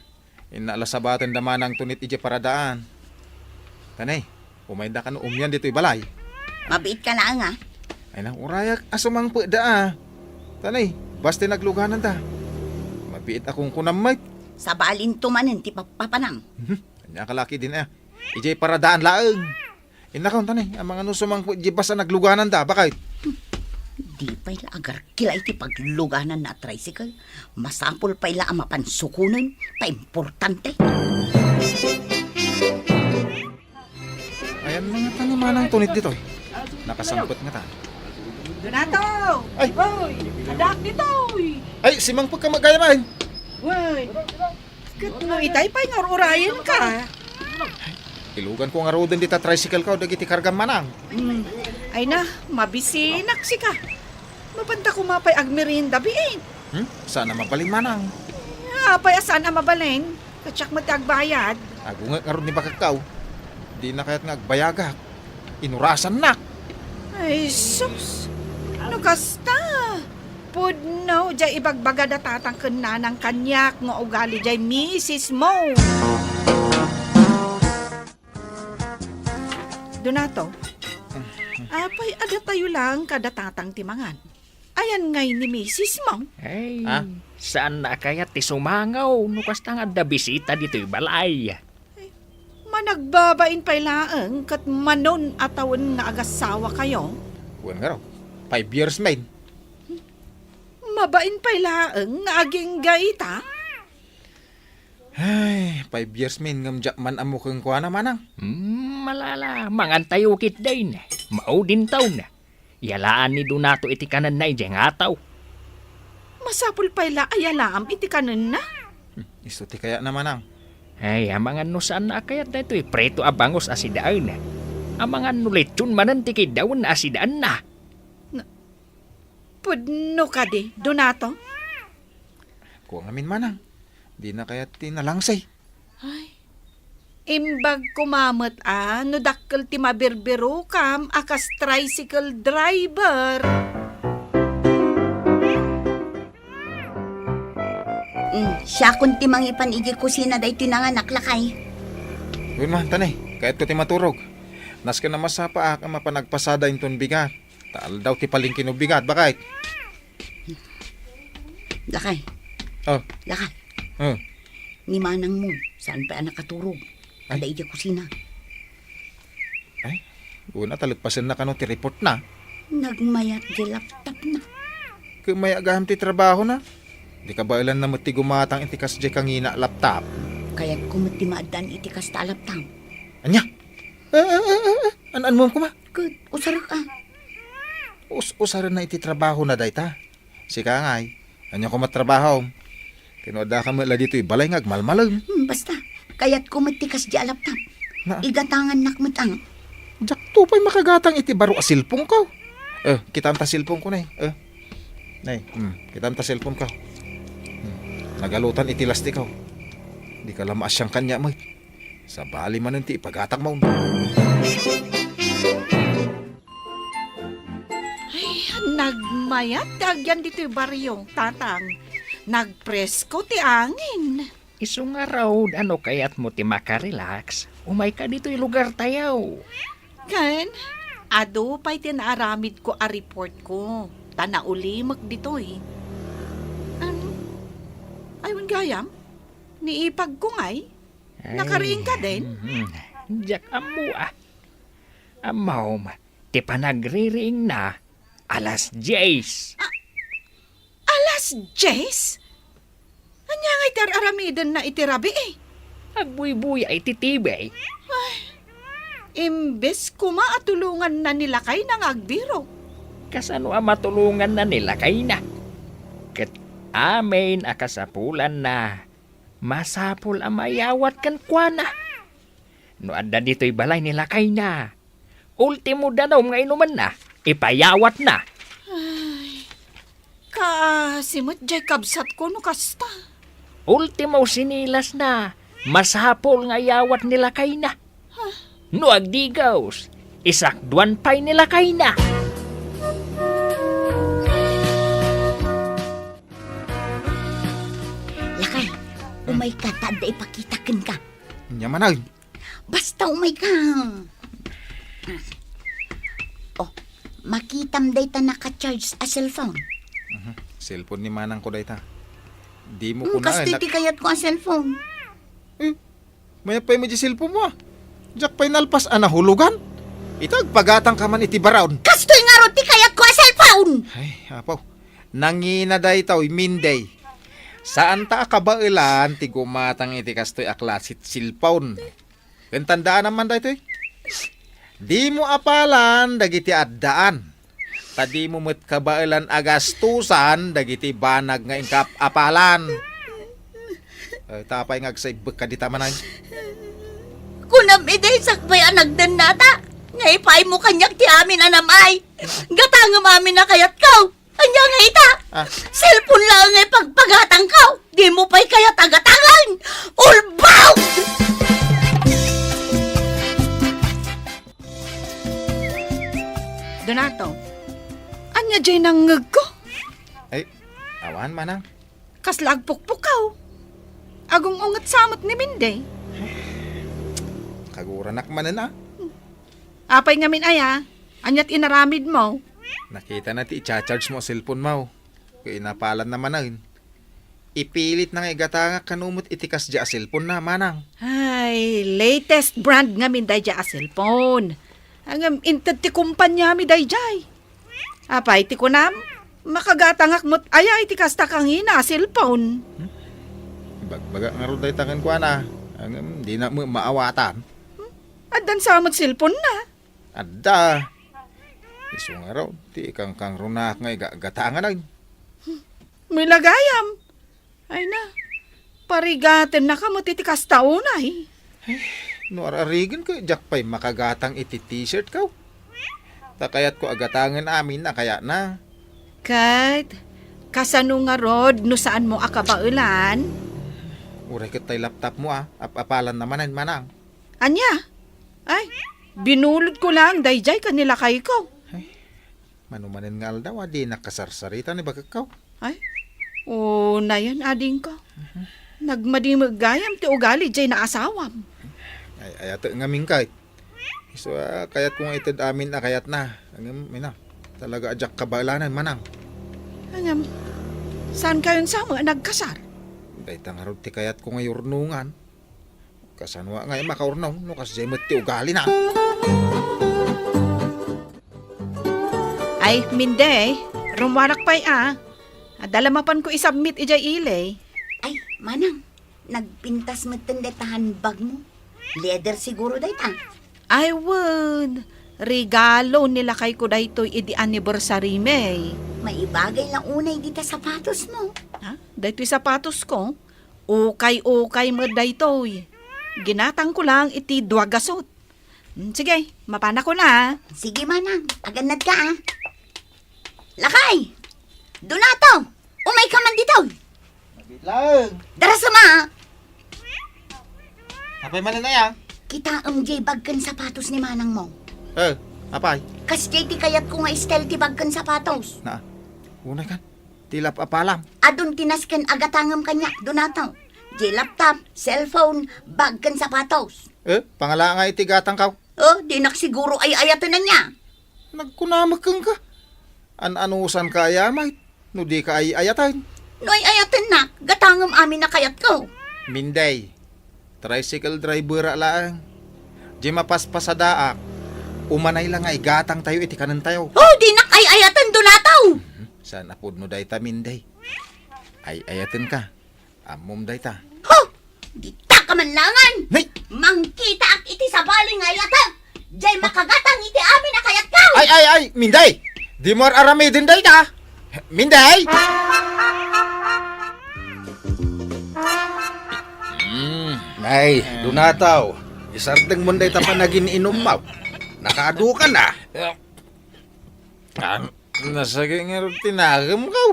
inna la sabaten da manang Tunit idiay paradaan. Tanay, umayda kano umian ditoy balay. Mabiit ka laeng, a. Ay na, urayak a sumangpet da, a. Tanay, basta nagluganan da. Mabiit a kunkunam met. Sabalinto manen ti papapanam. Mhm. Ania ka laki din, a. Idiay paradaan laeng. Innakon, tanay, amangan no sumangpet di basa nagluganan da, bakit? Di pay la agarkila iti pagluganan na a tricycle. Masapul pay la a mapan sukonen, ta importante. Ayan mga tani manang Tunit ditoy. Nakasangpet nga ta. Donato! Ay! Hoy! Adak ditoy! Ay, simangpet ka magayamain. Hoy! Ket no itay pay nga ur-urayenka. Iluganko ngaruden dita tricycle ko dagiti kargam manang. Hmm. Ay na, mabisinak sika. Mapanta koma pay agmerienda biit. Hmm? Saan a mabalin manang? Apay a saan a mabalin? Ket siak met ti agbayad. Agungek ngarud ni bakekko. Dina kayat nga agbayagak. Inurasannak. Ay, sus! No kasta, pudno diay ibagbaga da tatang ken nanang kaniak nga ugali diay misismo. Donato, apay adda tayo lang kada tatang ti mangan? Ayan ngay ni misis mo? Ay, Ah? Saanna a kayat ti sumangaw no kasta nga adda bisita ditoy balay. Managbabain pay laeng ket manon a tawen nga agasawa kayo. Wen nga raw, five years main. Mabain pay laeng nga agingga ita? Ay, five years main ngem diak man ammo kenkuana, manang. Hmm, malala, mangan tayo ketdin. Maudin taon. Yalaan ni Donato iti kanenna idiay nga ataw. Masapul pay la a yalaam iti kanenna. Hmm, isu ti kayatna, manang. Ay, amangan no saanna a kayat daytoy preto a bangus a sidaen. Amangan no lechon manen ti kiddawenna a sidaenna. Na, pudno kadi, Donato? Kua ngamin, manang. Dina kayat ti nalangse. Ay. Imbag koma met a no dakkel ti mabirbirokam a kas tricycle driver. Mm, siakon ti mangipan idiay kusina daytoy nanganak, lakay. Wen man, tanay, kayatko ti maturog. Nasken a masapaak a mapan agpasada inton bigat. Ta aldaw ti palengke no bigat, baket. Lakay. Oh. Lakay. Oh. Ni manangmo, saan pay a nakaturog? Ay. Adda idiay kusina. Ay, una ta leppasenna kano ti reportna. Nagmayat diay laptopna. Ket mayat gayam ti trabahona. Di kabaelanna met ti gumatang iti kasdiay kangina a laptop. Kayatko met ti maaddaan iti kasta a laptop. Ania? Eh, eh, eh, eh, eh. An-anmom koma? Ket, usarek a. Us-, usarenna iti trabahona dayta. Sika ngay, ania koma trabahom? Ken no addaka met la ditoy balay nga agmalmalem. Hmm, basta. Kayatko met ti kasdiay a laptop. Na? Igatangannak met ang. Diakto pay makagatang iti baro a cellphone ko. Eh, kitam ta cellphone ko, nay. Eh. Nay, hmm, kitam ta cellphone ko. Hmm, nagalutan iti lastiko. Di ka la maasiang kaniak met. Sabali manen ti ipagatangmo. Ay, nagmayat ti agyan ditoy barrio, Tatang. Nagpresko ti angin. Isu ngarud, no kayatmo ti makarelax, umayka ditoy lugartayo. Ken, adu pay ti naaramidko a reportko, ta naulimek ditoy. Em, ay, wen gayam? Ni ipagko ngay? Ay, nakariingka din? Mhm. Diak ammo, ah. Ammom, ti panagririingna, alas dies. A-, alas dies? Ania ngay ti ar-aramidenna iti rabii? Agbuybuya iti T V. Ay, imbes koma a tulonganna ni lakayna nga agbirok. Kasano a matulonganna ni lakayna? Ket amin a kasapulanna, masapul a mayawat kenkuana. No adda ditoy balay ni lakayna, ultimo danum nga inumanna, ipayawatna. Ay, kaasi met diay kabsatko no kasta. Ultimo sinilasna, masapul nga iyawat ni lakayna. No agdigos, isakduan pay ni lakayna. Lakay, umayka ta adda ipakita kenka. Ania manen? Basta umayka. Oh, makitam dayta naka-charge a cellphone. Mhm. Cellphone ni manangko dayta. Dimo Hmm, kasta nak- ti kayatko a cellphone. Eh, mayat pay met diay cellphone mo, ah. Diak pay nalpas a nahulogan. Ita, agpagatangka man iti baraon. Kastoy ngarud ti kayatko a cellphone! Ay, apo. Nangina daytoy, Minday. Saanta a kabaelan ti gumatang iti kastoy a klase ti cellphone. Ken tandaanam man daytoy. Dimo apalan dagiti addaan. Ta dimo met kabaelan a gastusan dagiti banag nga inka ap-apalan. Eh, ta apay nga agsaibbekka dita manen? Kunam idi sakbay a nagdennata, nga ipaaymo kaniak ti amin a nam-ay. Gatangem amin a kayatko. Ania nga ita? Ah. Cellphone laeng nga ipagpagatangko. Dimo pay kayat a gatangen. Ulbaw! Donato, ania diay nangngegko? Ay, awan, manang. Kasla agpukpukaw. Agung-unget sa met ni Minday. Kaguranak manen, ah. Apay ngamin aya? Aniat inaramidmo? Nakitana ti i-charge mo a cellphone mo. Ket inapalanna manen. Ipilitna nga igatangak kano met iti kasdiay a cellphone na, manang. Ay, latest brand ngamin daydiay a cellphone. Ngem inted ti kumpaniami daydiay. Apay, ti kunam, makagatangak met aya iti kasta kangina a cellphone? Hmm? Ibagbaga ngarud dayta kenkuana. Ngem, dina met maawatan. Hmm? Addan sa met cellphone na? Adda. Isu ngarud, ti ikangkangrunaak nga igagatangan. Milagayam. Ay na, parigatennaka met iti kasta unay. No ar-arigen ket diak pay makagatang iti t-shirt ko. Ta kayatko a gatangen amin a kayatna. Ket, kasano ngarud no saanmo a kabaelan? Uray ket tay laptopmo a, ap-apalanna manen, manang. Ania? Ay, binulodko laeng daydiay ken ni lakayko. Ay, mano manen nga aldaw a dinak kasarsarita ni bakekko. Ay, unayen, adingko. Mhm. Nagmadi met gayam ti ugali diay naasawam. Ay, ayatek ngamin kay. Isu a kayatko nga ited amin a kayatna. Ngem, ina, talaga a diak kabaelanen, manang. Ngem, saankayon sa met a nagkasar? Dayta ngarud ti kayatko nga yurnongan. Kasano nga makaurnong no kasdiay met ti ugalina? Ay, Minday, rummuarak pay a. Adda la mapanko i-submit idiay ili. Ay, manang, nagpintas metten dayta handbag mo. Leather siguro dayta. Ay, wen. Regalo ni lakayko daytoy idi anniversary mi. Maibagay la unay dita sapatos mo. Ha? Daytoy sapatos ko? Ukay-ukay met daytoy. Ginatangko lang iti dua gasut. Mm, sige, mapanakon a. Sige, manang. Agannad ka, a. Lakay! Donato! Umay ka man ditoy! Nabit lang. Dara sama, a. Apay manen aya? Kitaem diay bag ken sapatos ni manang mo. Eh, apay? Kasdiay ti kayatko nga style ti bag ken sapatos. Na, unay kan. Ti lap-apalam. Adun ti nasken a gatangem kaniak, Donato. Diay laptop, cellphone, bag ken sapatos. Eh, pangala nga iti gatangko? Oh, dinak siguro ay-ayaten ania. Nagkunamek kenka. An-anusanka aya met no dika ay-ayaten? No ay-ayatennak, gatangem amin a kayatko. Minday, tricycle driver-ak laeng. Diay mapaspasadaak, umanay la nga igatangtayo iti kanentayo. Oh, dinak ay-ayaten, Donato! Mhm. Saan a pudno dayta, Minday? Ay-ayatenka. Ammom dayta. Ho! Dita ka man langan! Nay! Mangkitaak iti sabali nga ay-ayatek! Diay makagatang iti amin a kayatko! Ay, ay, ay! Minday! Dimo ar-aramiden dayta! Minday! Mm. Nay, Donato, isardengmon dayta panagin-inummo. Nakaadu ka na. Ah, nasakit ngarud ti nagemko.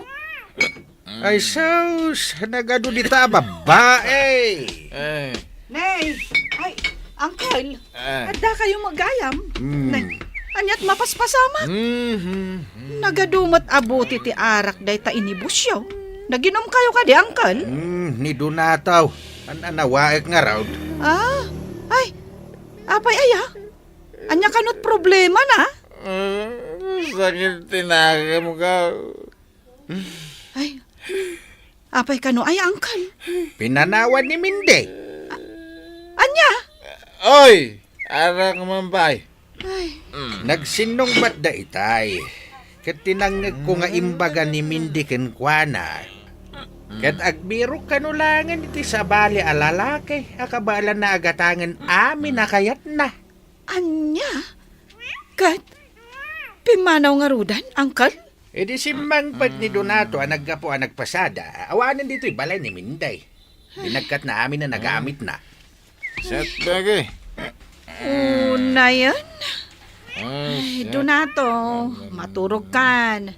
Ay, sus, nagadu dita a babbai. Eh. Nay, ay, uncle, Eh. Adda kayo met gayam? Mm. Nay, aniat mapaspasamak? Mhm. Nagadu met a buti ti arak dayta inibusyo. Naginum kayo kadi, uncle? Mm, ni Donato. An-anawaek ngarud. Ah, ay, apay aya? Ania kanot problema na? Ah, sakit ti nagemko. Ay, apay kano ay, uncle? Pinanawan ni Minday. A-, ania? Oy, arak man pay. Ay. Mm. Nagsinnungbat da itay. Ket tinangngegko nga imbaga ni Minday kenkuana. Ket agbirok kano langen iti sabali a lalaki a kabaelanna a gatangen amin a kayatna. Ania? Ket pimmanaw ngaruden, uncle? Idi simmangpet ni Donato a naggapu a nagpasada, awanen ditoy balay ni Minday. Binagkatna amin a nagamitna. Set, Becky. Unayen? Ay, Donato, maturog kan.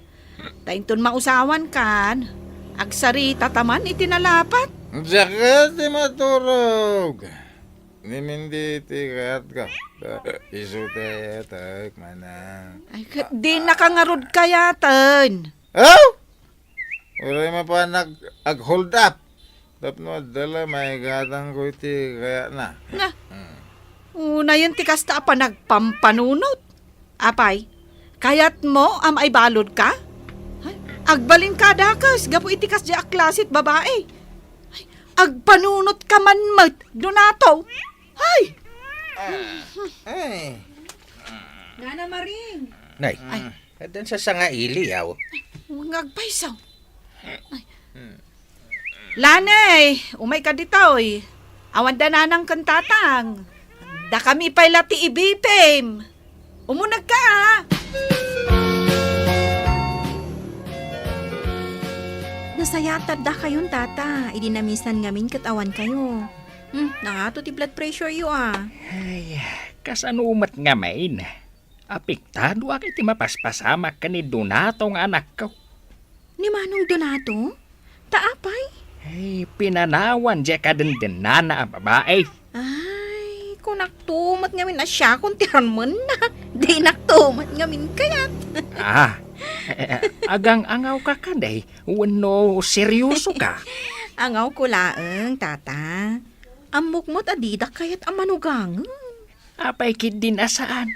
Ta inton mausawan kan, agsarita ta man iti nalapat. Diak ti maturog. Ni Minday ti kayatko. Isu ti ayatek, manang. Ay, ket dinaka ngarud kayaten. Aw! Uray mapanak ag-hold up. Tapno adda la maigatangko iti kayatna. Na. Hmm. Unayen ti kasta a panagpampanunot. Apay, Kayatmo a maibaludka? Ay, agbalin ka dakes gapu iti kasdiay a klase ti babai. Ay, agpanunot ka man met, Donato. Ay! Ay. Nana Maring. Nay, Ay. Addan sa sangaili, aw. Nga agpayso. Ay. Lanay, umayka ditoy. Awan da nanang ken tatang. Dakami pay la ti ibipim. Umunegka, a. Nasayaat ti addakayon, tata, idi namisan ngamin ket awankayo. Hmm, nangato ti blood pressure-yo, a. Ay, kasano met ngamin? Apektadoak iti mapaspasamak ken ni Donato nga anakko. Ni Manong Donato? Ta apay? Ay, pinanawan diay kadendennana a babai. Ay, kunakto met ngamin a siakon ti ranmenna. Dinakto met ngamin kayat. Ah, agang-angawka kadi wenno seriosoka? Angawko laeng, tata. Ammok met a didak kayat a manugangen. Apay ketdin a saan?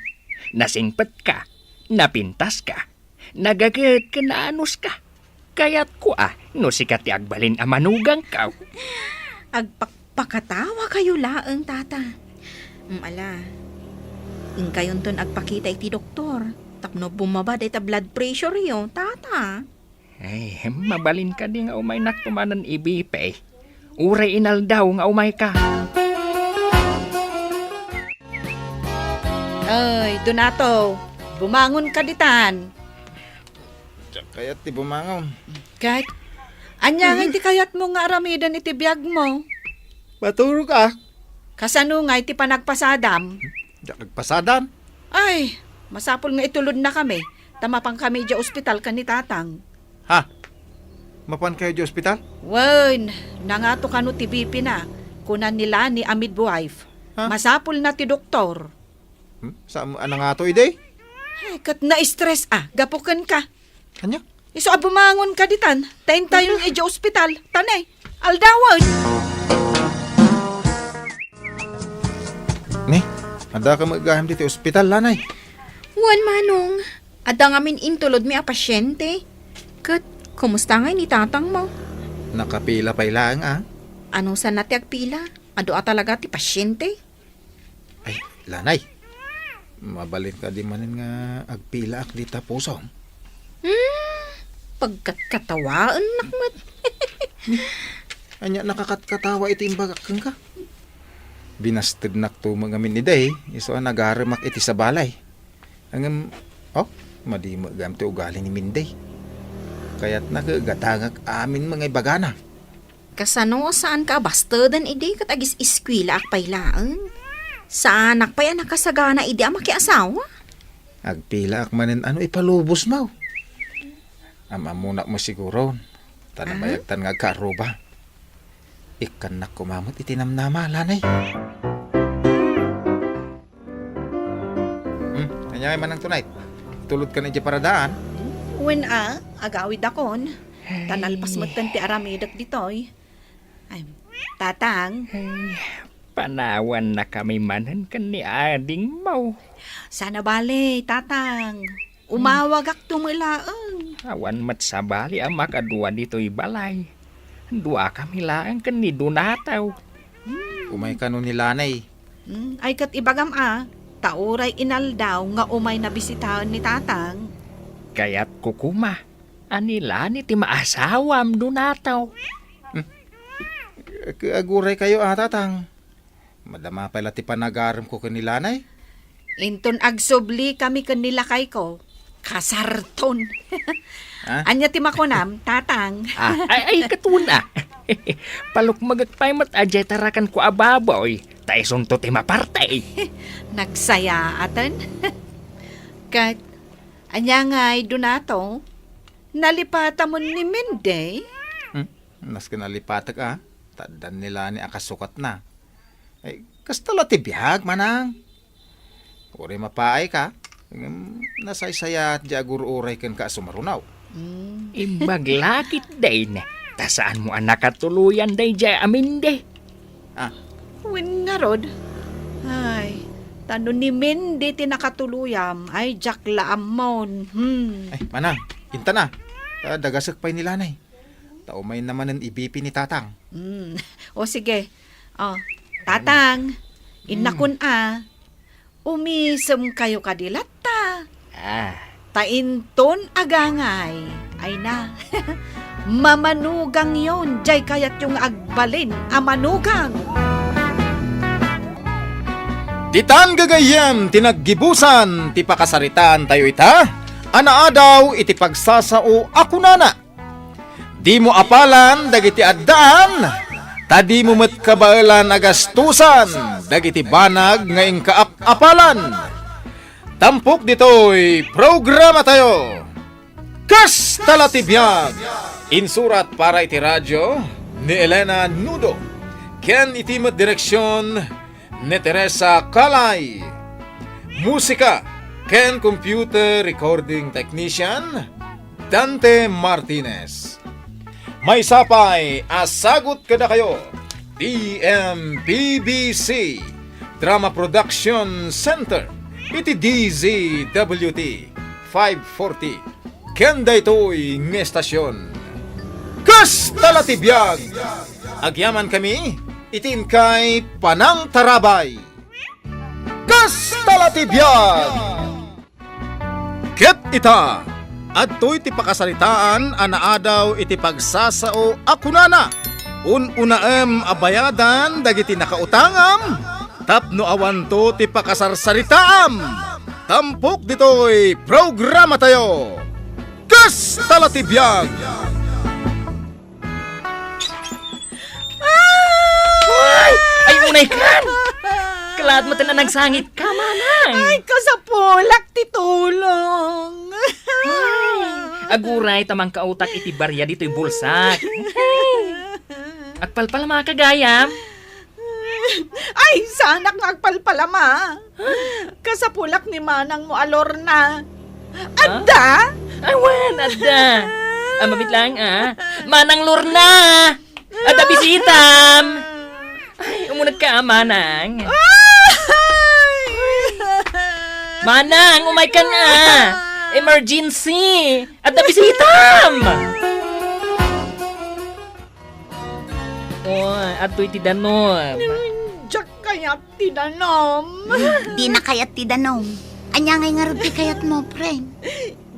Nasingpetka, napintaska, nagaget ken naanuska. Kayatko a no sika ti agbalin a manugangko. Agpakpakatawakayo laeng, tata. Mm, ala, inkayonton agpakita iti doktor tapno bumaba dayta blood pressure-yo, tata. Ay, mabalin kadi nga umaynakto manen ibipim? Uray inaldaw nga umayka. Ay, Donato, bumangon ka ditan. Diak kayat ti bumangon. Ket, ania ngay ti kayatmo nga aramiden iti biagmo? Maturog, a. Kasano ngay ti panagpasadam? Diak nagpasadan. Ay, masapul nga itulodnakami, ta mapankami idiay ospital ken ni Tatang. Ha? Mapankayo idiay ospital? Wen, nangato kano ti B P na, kuna ni Lani a midwife. Ha? Masapulna ti doktor. Hmm? Saan a nangato idi? Ay, ket na-stress a, gapu kenka. Ania? Isu a bumangon ka ditan, ta intayon idiay ospital, ta ne, aldawen. Ne, addaka met gayam ditoy ospital, Lanay? Wen, Manong. Adda ngamin intulodmi a pasiente. Ket, kumusta ngay ni tatangmo? Nakapila pay laeng, a. Anusanna ti agpila? Adu a talaga ti pasiente? Ay, Lanay. Mabalin kadi manen nga agpilaak dita pusom? Hmm, pagkatkatawaennak met. Ania nakakatkatawa iti imbagak kenka? Binastednakto met ngamin idi, isu a nagaremak iti sabali. Ngem, oh, madi met gayam ti ugali ni Minday. Kayatna nga igatangak amin met nga ibagana. Kasano a saanka a basteden idi ket agis-eskuelaak pay laeng? Saanak pay a nakasagana idi a makiasawa? Agpilaak manen a no ipalubosmo. Am-ammonak met siguron, ta Aha. nabayagtan nga agkaarruba. Ikkannak koma met iti namnama, Lanay. Hmm, ania ngay manen tonight? Tulodkan idiay paradaan? Wen a, agawidakon. Ta nalpas metten ti aramidek ditoy. Ay, Tatang. Ay, panawannakami manen ken ni adingmo. Saan a bale, Tatang. Umawagakto met laeng. Awan met sabali a makadua ditoy balay. Duakami laeng ken ni Donato. Umay kano ni Lanay. Hmm, ay ket ibagam a, ta uray inaldaw nga umayna bisitaen ni Tatang. Kayatko koma a ni Lanay ti maasawam, Donato. Hmm. Ket aguraykayo a, Tatang. Madama pay la ti panagaremko ken ni Lanay. Inton agsubli kami ken ni lakayko, kasarton. Ha? Ania ti makunam, Tatang? Ah, ay, ay, ket wen a. Palukmegek pay met a diay tarakenko a baboy, ta isunto ti maparte. Nagsayaaten. Ket, ania ngay, Donato? Nalipatamon ni Minday? Hmm? Nasken nalipatek a, ta addan ni Lanay a kasukatna. Ay, kasta la ti biag, manang. Uray mapaayka, ngem nasaysayaat diay agur-uray kenka a sumaruno. Mm. Imbag la ketdin, ta saanmo a nakatuloyan daydiay a Minday. Ah. Wen ngarud. Ay, Ta no ni Mindy ti nakatuluyam, ay, diak la ammon. Hmm. Ay, manang, intana. Ta dagasek pay ni Lanay. Ta umayna manen ibipi ni Tatang. Hmm. O sige. O, Tatang, innakon a. Umisemkayo kadi latta. Ah. Ta inton agangay, ay na, mamanugangyon, diay kayatyo nga agbalin a manugang. Ditan gagayyem ti naggibusan ti pakasaritaantayo ita, a naadaw iti pagsasao a kunana, "Dimo apalan dagiti addaan, ta dimo met kabaelan a gastusan dagiti banag nga inkaap-apalan." Tampok ditoy programatayo, Kasta la ti Biag! Insurat para iti radio ni Elena Nudo, ken iti met direksion ni Teresa Calay. Musika ken computer recording technician, Dante Martinez. Maysa pay a sagut kadakayo ti M P B C Drama Production Center iti D Z W T five forty ken daytoy nga estasion. Kasta la ti biag! Agyamankami iti inkay panangtarabay. Kasta la ti biag! Ket ita, adtoy ti pakasaritaan a naadaw iti pagsasao a kunana, "Un-unaem a bayadan dagiti nakautangam, tapno awanto ti pakasarsaritaam." Tampok ditoy programatayo, Kasta la ti biag! Ay! Ay, unay kan! Kalaat met a nagsangit ka, manang! Ay, kasapulak ti tulong! Ay, aguray ta mangkautak iti baria ditoy bulsak. Agpalpalama ka gayam? Ay, saanak nga agpalpalama. Kasapulak ni manangmo a Lorna. Adda? Ay, wen, adda. Ah, mabit lang, ah. Manang Lorna! Adda bisitam! Ay, umuneg ka, ah, manang. Ay! Manang, umay ka nga. Emergency! Adda bisitam! Oh, adtoy ti danom. Diak kayat ti danom. Dina kayat ti danom. Ania ngay ngarud ti kayatmo, friend?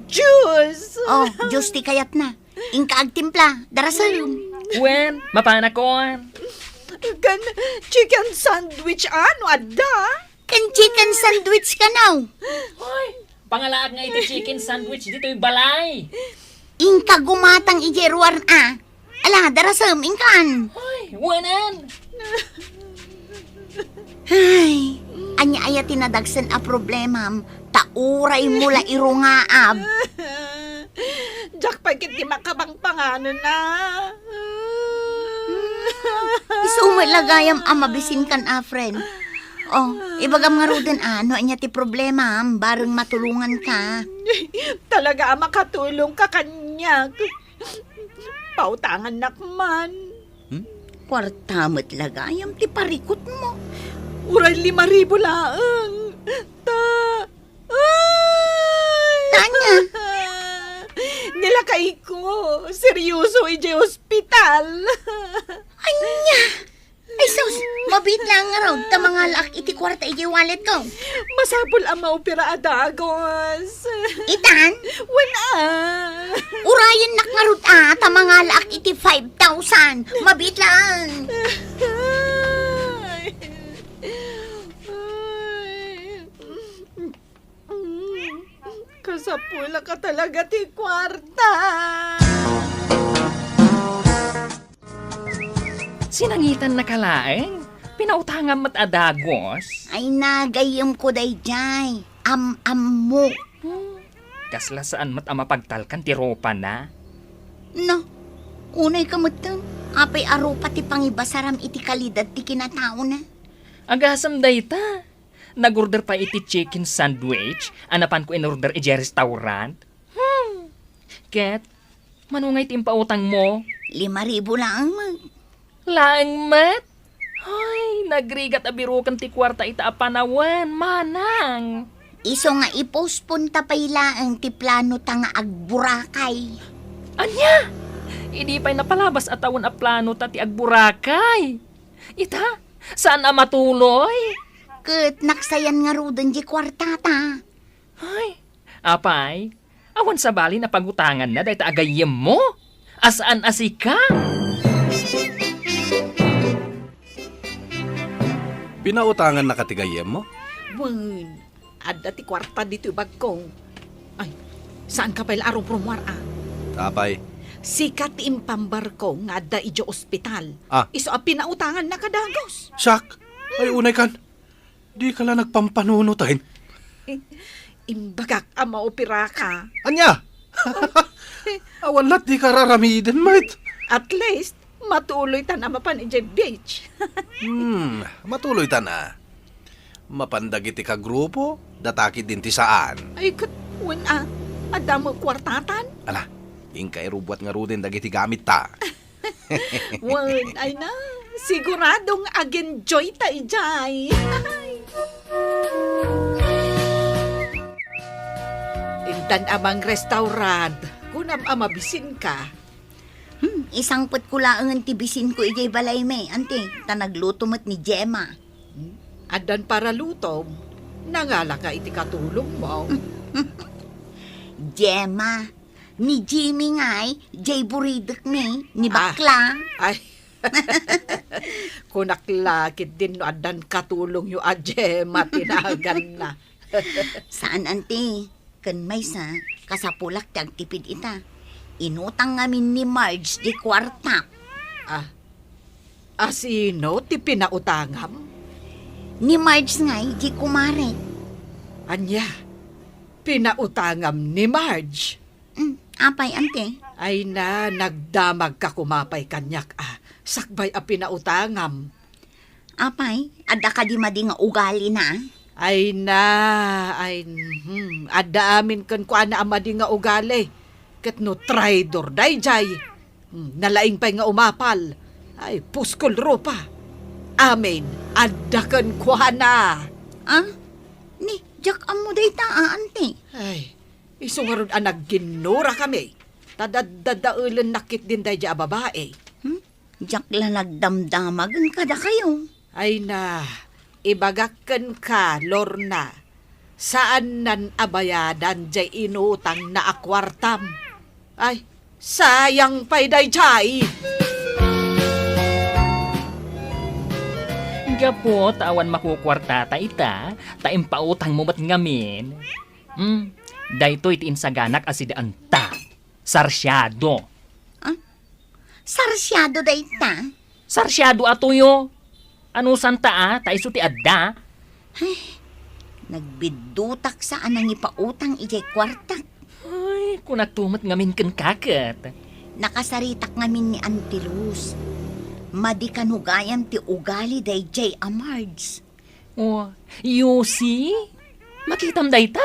Juice. Oh, juice ti kayatna. Inka agtimpla, darasem. Wen, mapanakon. Ken chicken sandwich, a, no adda? Ken chicken sandwich kano? Hoy, pangalaak nga iti chicken sandwich ditoy balay. Inka gumatang idiay ruar, a. Ala, darasem, inkan. Hoy, wanan. Ay, ania aya ti nadagsen a problemam, ta uraymo la irungaab. Diak pay ketdi makapangpanganen, a. Isu met la gayam a mabisinkan a, friend. Oh, ibagam ngaruden a, no ania ti problemam, bareng matulonganka. Talaga a makatulongka kaniak. Pautangannak man. Hmm? Kuarta met la gayam ti parikutmo. Uray lima ribu laeng. Ta, ay! Tanya? Nilakayko. Seryoso idiay ospital. Ania? Ay sus, mabiit laeng ngarud ta mangalaak iti kuarta idiay walletko. Masapul a maopera a dagos. Itan? Wen a. Urayennak ngarud a ta mangalaak iti five thousand. Mabiit laeng. Ay. Ay. Mm, kasapulak a talaga ti kuarta. Sinangitannaka laeng? Pinautangam met a dagos? Ay, nagayyemko daydiay. Am-ammo. Hmm. Kasla saan met a mapagtalkan ti rupana? No, unayka metten. Apay a rupa ti pangibasaram iti kalidad ti kinataona? Agasem dayta. Nag-order pay iti chicken sandwich a napanko in-order idiay restaurant. Hmm. Ket, mano ngay ti impautangmo? Lima ribu laeng met. Laeng met? Ay, Nagrigat a biroken ti kuarta ita a panawen, manang. Isu nga i-postpone ta pay laeng ti plano ta nga agburakay. Ania? Idi pay napalabas a tawen a plano ta ti agburakay. Ita, saan a matuloy? Ket naksayan ngaruden diay kuartata. Ay, apay, awan sabali a pagutanganna dayta a gayyemmo? A saan a sika? Pinautangannaka ti gayyemmo? Wen, adda ti kuarta ditoy bagko. Ay, saanka pay la a rumrumuar, a? Apay? Sika ti impambarko nga adda idiay ospital. Ah. Isu a pinautangannaka dagus. Siak? Ay, unaykan. Dika la nagpampanunoten. Imbagak a maoperaka. Ania? Awan la't dika ar-aramiden met. At least, matuloytan a mapan idiay beach. Hmm, matuloytan a. Mapan dagiti kagrupo, data ketdin ti saan. Ay, ket, wen a, adda met kuartatan. Ala, inkay rubuat ngaruden dagiti gamitta. Wen, ay na, sigurado nga ag-enjoy ta idiay. Intan a mangrestaurant, kunam a mabisinka. Hmm, isangpetko laengen ti bisinko idiay balaymi, anti, ta nagluto met ni Gemma. Hmm, addan paralutom, nangalaka iti katulongmo. Gemma, ni Jimmy ngay, jay buridekmi, ni Ah. Bakla. Ay. Kunak la ketdin no addan katulongyo a Gemma ti naganna. Saan, anti. Ken maysa, kasapulak ti agtipid ita. Inutang ngamin ni Marge di kuartak. Ah. A sino ti pinautangam? Ni Marge ngay, di kumare. Ania? Pinautangam ni Marge? Mm, apay, anti? Ay na, nagdamagka koma pay kaniak, a, sakbay a pinautangam. Apay, adda kadi madi nga ugalina? Ay na, ay, hmm, adda amin kenkuana a madi nga ugali. Ket no traidor daydiay, hmm, nalaing pay nga umapal. Ay, puskol rupa. Amin, adda kenkuana. Ah? Ni, diak ammo dayta, a, anti. Ay, Isu ngarud a nagginnurakami, ta daddadaelennak ketdin daydiay a babai. Hmm? Diak la nagdamdamagen kadakayo. Ay na, ibagak kenka, Lorna, saannan a bayadan diay inutangna a kuartam. Ay, sayang pay daydiay! Gapu ta awan makukuartata ita, ta impautangmo met ngamin. Hmm, daytoy ti insaganak a sidaanta. Sarsiado. Ah? Sarsiado dayta? Sarsiado a tuyo. Anusanta a, ta isu ti adda. Ay, nagbiddutak sa a nangipautang idiay kuartak. Ay, kunakto met ngamin kenka ket. Nakasaritak ngamin ni Auntie Luz. Madi kano gayam ti ugali daydiay a Marge. Oh, you see? Makitam dayta.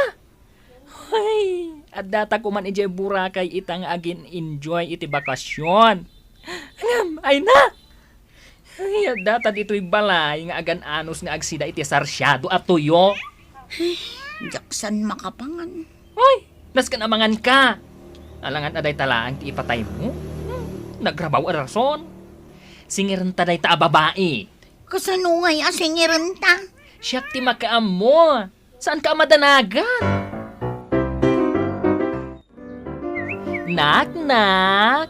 Ay, addata koman idiay Boracay ita nga agin-enjoy iti bakasyon. Ngem, ay na! Ay, addata ditoy balay nga agan-anos nga agsida iti sarsiado a tuyo. Ay, diak san makapangan. Ay, nasken a manganka. Alangan a dayta laeng ti ipataymo. Hmm, nagrabaw a rason. Singirenta dayta a babai. Kasano ngay a singirenta? Siak ti makaammo. Saanka a madanagan? Nak, nak!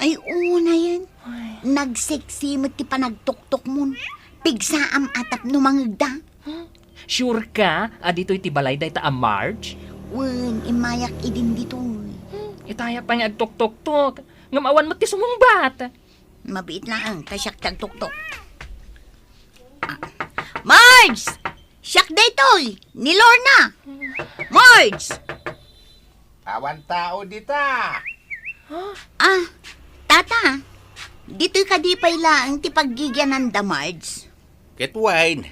Ay, unayen. Ay. Nagseksi met ti panagtuktokmon. Pigsaam a tapno mangegda. Hmm? Sure ka a ditoy ti balay dayta a Marge? Wen, immayak idin ditoy. Hmm, itayak pay nga agtuktoktok. Ngem awan met ti sumungbat. Mabiit laeng ta siak ti agtuktok. Ah. Marge! Siak daytoy! Ni Lorna! Marge! Awan tao dita. Ah, tata, ditoy kadi pay laeng ti paggigiananda, Marge? Ket wen,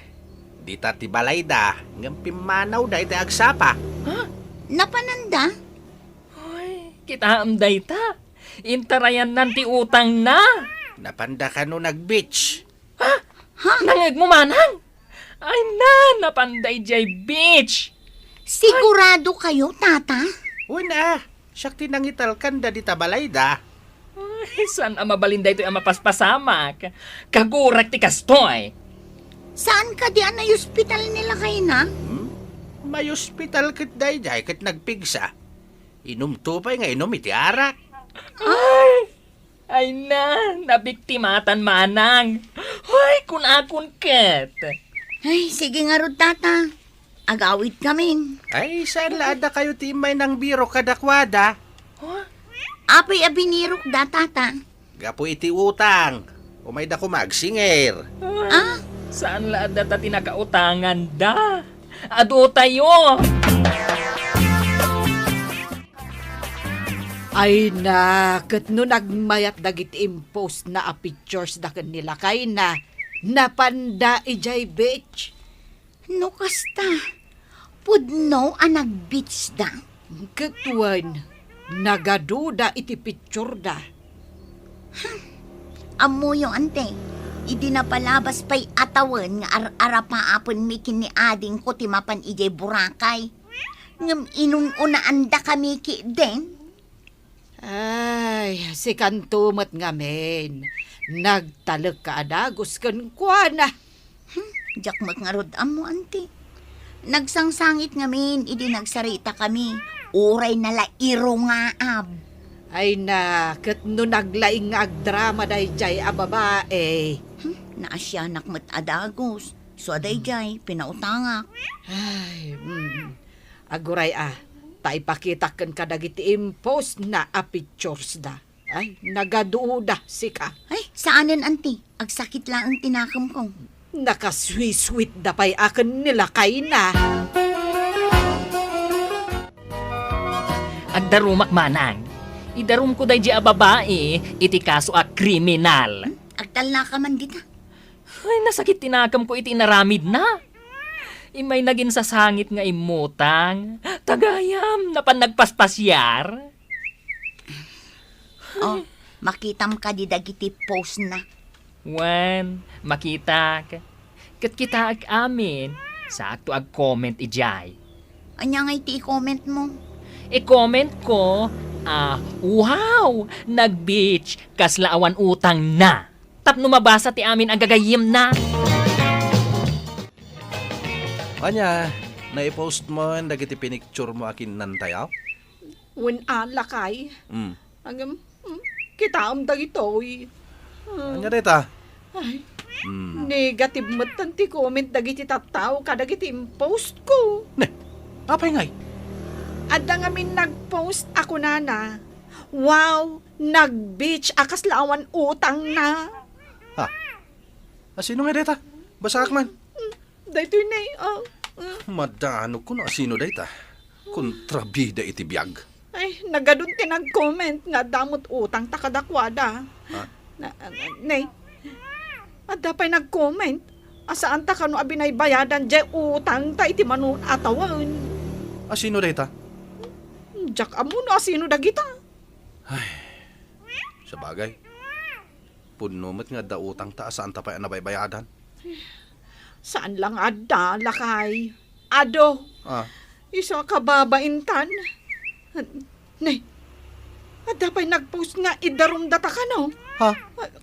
dita ti balayda, ngem pimmanawda iti agsapa. Ha? Napananda? Hoy, kitaem dayta. Intarayannan ti utangna. Napanda kano nag-beach? Ha? Nangngegmo manang? Ay na, napanda idiay beach. Sigurado kayo, Tata? Wen a, siak ti nangitalkanda dita balayda. Ay, saan a mabalin daytoy a mapaspasamak? Kagurak ti kastoy. Saan kadi a nayospital ni lakayna? Hmm? Mayospital ket daydiay ket nagpigsa. Inumto pay nga inum iti arak. Ay! Ay na, nabiktimatan manang. Hoy, kun-akon ket. Ay, sige ngarud, Tata. Agawidkamin. Ay, saan la adda kayo ti immay nangbirok kadakuada? Huh? Apay a binirokda, Tata? Gapu iti utang. Umayda koma agsingir. Ah? Saan la adda ta ti nakautanganda? Adu tayo! Ay na, ket no nagmayat dagiti impostna a picturesda ken ni lakayna, napanda idiay beach. No kasta, pudno a nagbeachda. Ket wen, nagaduda iti pictureda. Ammoyo, Ante, idi napalabas pay a tawen nga ar-arapaapenmi ken ni adingko ti mapan idiay Boracay. Ngem inun-unaandakami ketdin. Ay, sikanto met ngamin. Nagtalekka a dagus kenkuana. Hmm, diak met ngarud ammo, Auntie. Nagsangsangit ngamin idi nagsaritakami. Uray nalairungaab. Ay na, ket no naglaing nga agdrama daydiay a babae. Hmm, naasianak met a dagus. So, daydiay, pinautangak. Ay, mm. Aguray a, ta ipakitak kenka dagiti impostna a picturesda. Ay, nagaduda sika. Ay, saanen, Auntie. Agsakit laeng ti nakemko. Nakasweet-sweetda pay a ken ni lakayna. Agdarumak manang. Idarumko daydiay a babae iti kaso a kriminal. Hmm? Agtalnaka man dita. Ay, nasakit ti nakemko iti inaramidna. Immay naginsasangit nga immutang. Ta gayam, napan nagpaspasiar. Oh, makitam kadi dagiti postna? Wen, makitak. Ket kitaek amin. Saakto agcomment idiay. Ania ngay ti icommentmo? Icommentko, ah, "Wow! Nag-beach, kasla awan utangna." Tapno mabasa ti amin a gagayyemna. Ania, naipostmon dagiti pinicturemo a kinnantayo? Wen a, lakay. Mm. Ngem, mm, kitaem dagitoy. Ah. Ania dayta? Ay, mm, negative metten ti comment dagiti tattao kadagiti impostko. Ne, apay ngay? Adda ngamin nagpost a kunana, "Wow, nag-beach a kasla awan utangna." Ha? A, sino ngay dayta? Basaak man. Mm, daytoy ne, ah, ah. Madanogko no a sino dayta. Kontrabida iti biag. Ay, nagadun ti nag-comment nga adda met utangta kadakuada. Ha? Na, na, ne. Adda pay nag-comment a saanta kano a binaybayadan diay utangta iti mano a tawen. A sino dayta? Diak ammo no a sino dagita. Ay, sabagay. Pudno met nga adda utangta a saanta pay a nabaybayadan. Saan la nga adda, lakay. Adu. Ah. Isu a kababaintan. Ne, adda pay nagpost nga idarumdata kano. Ha?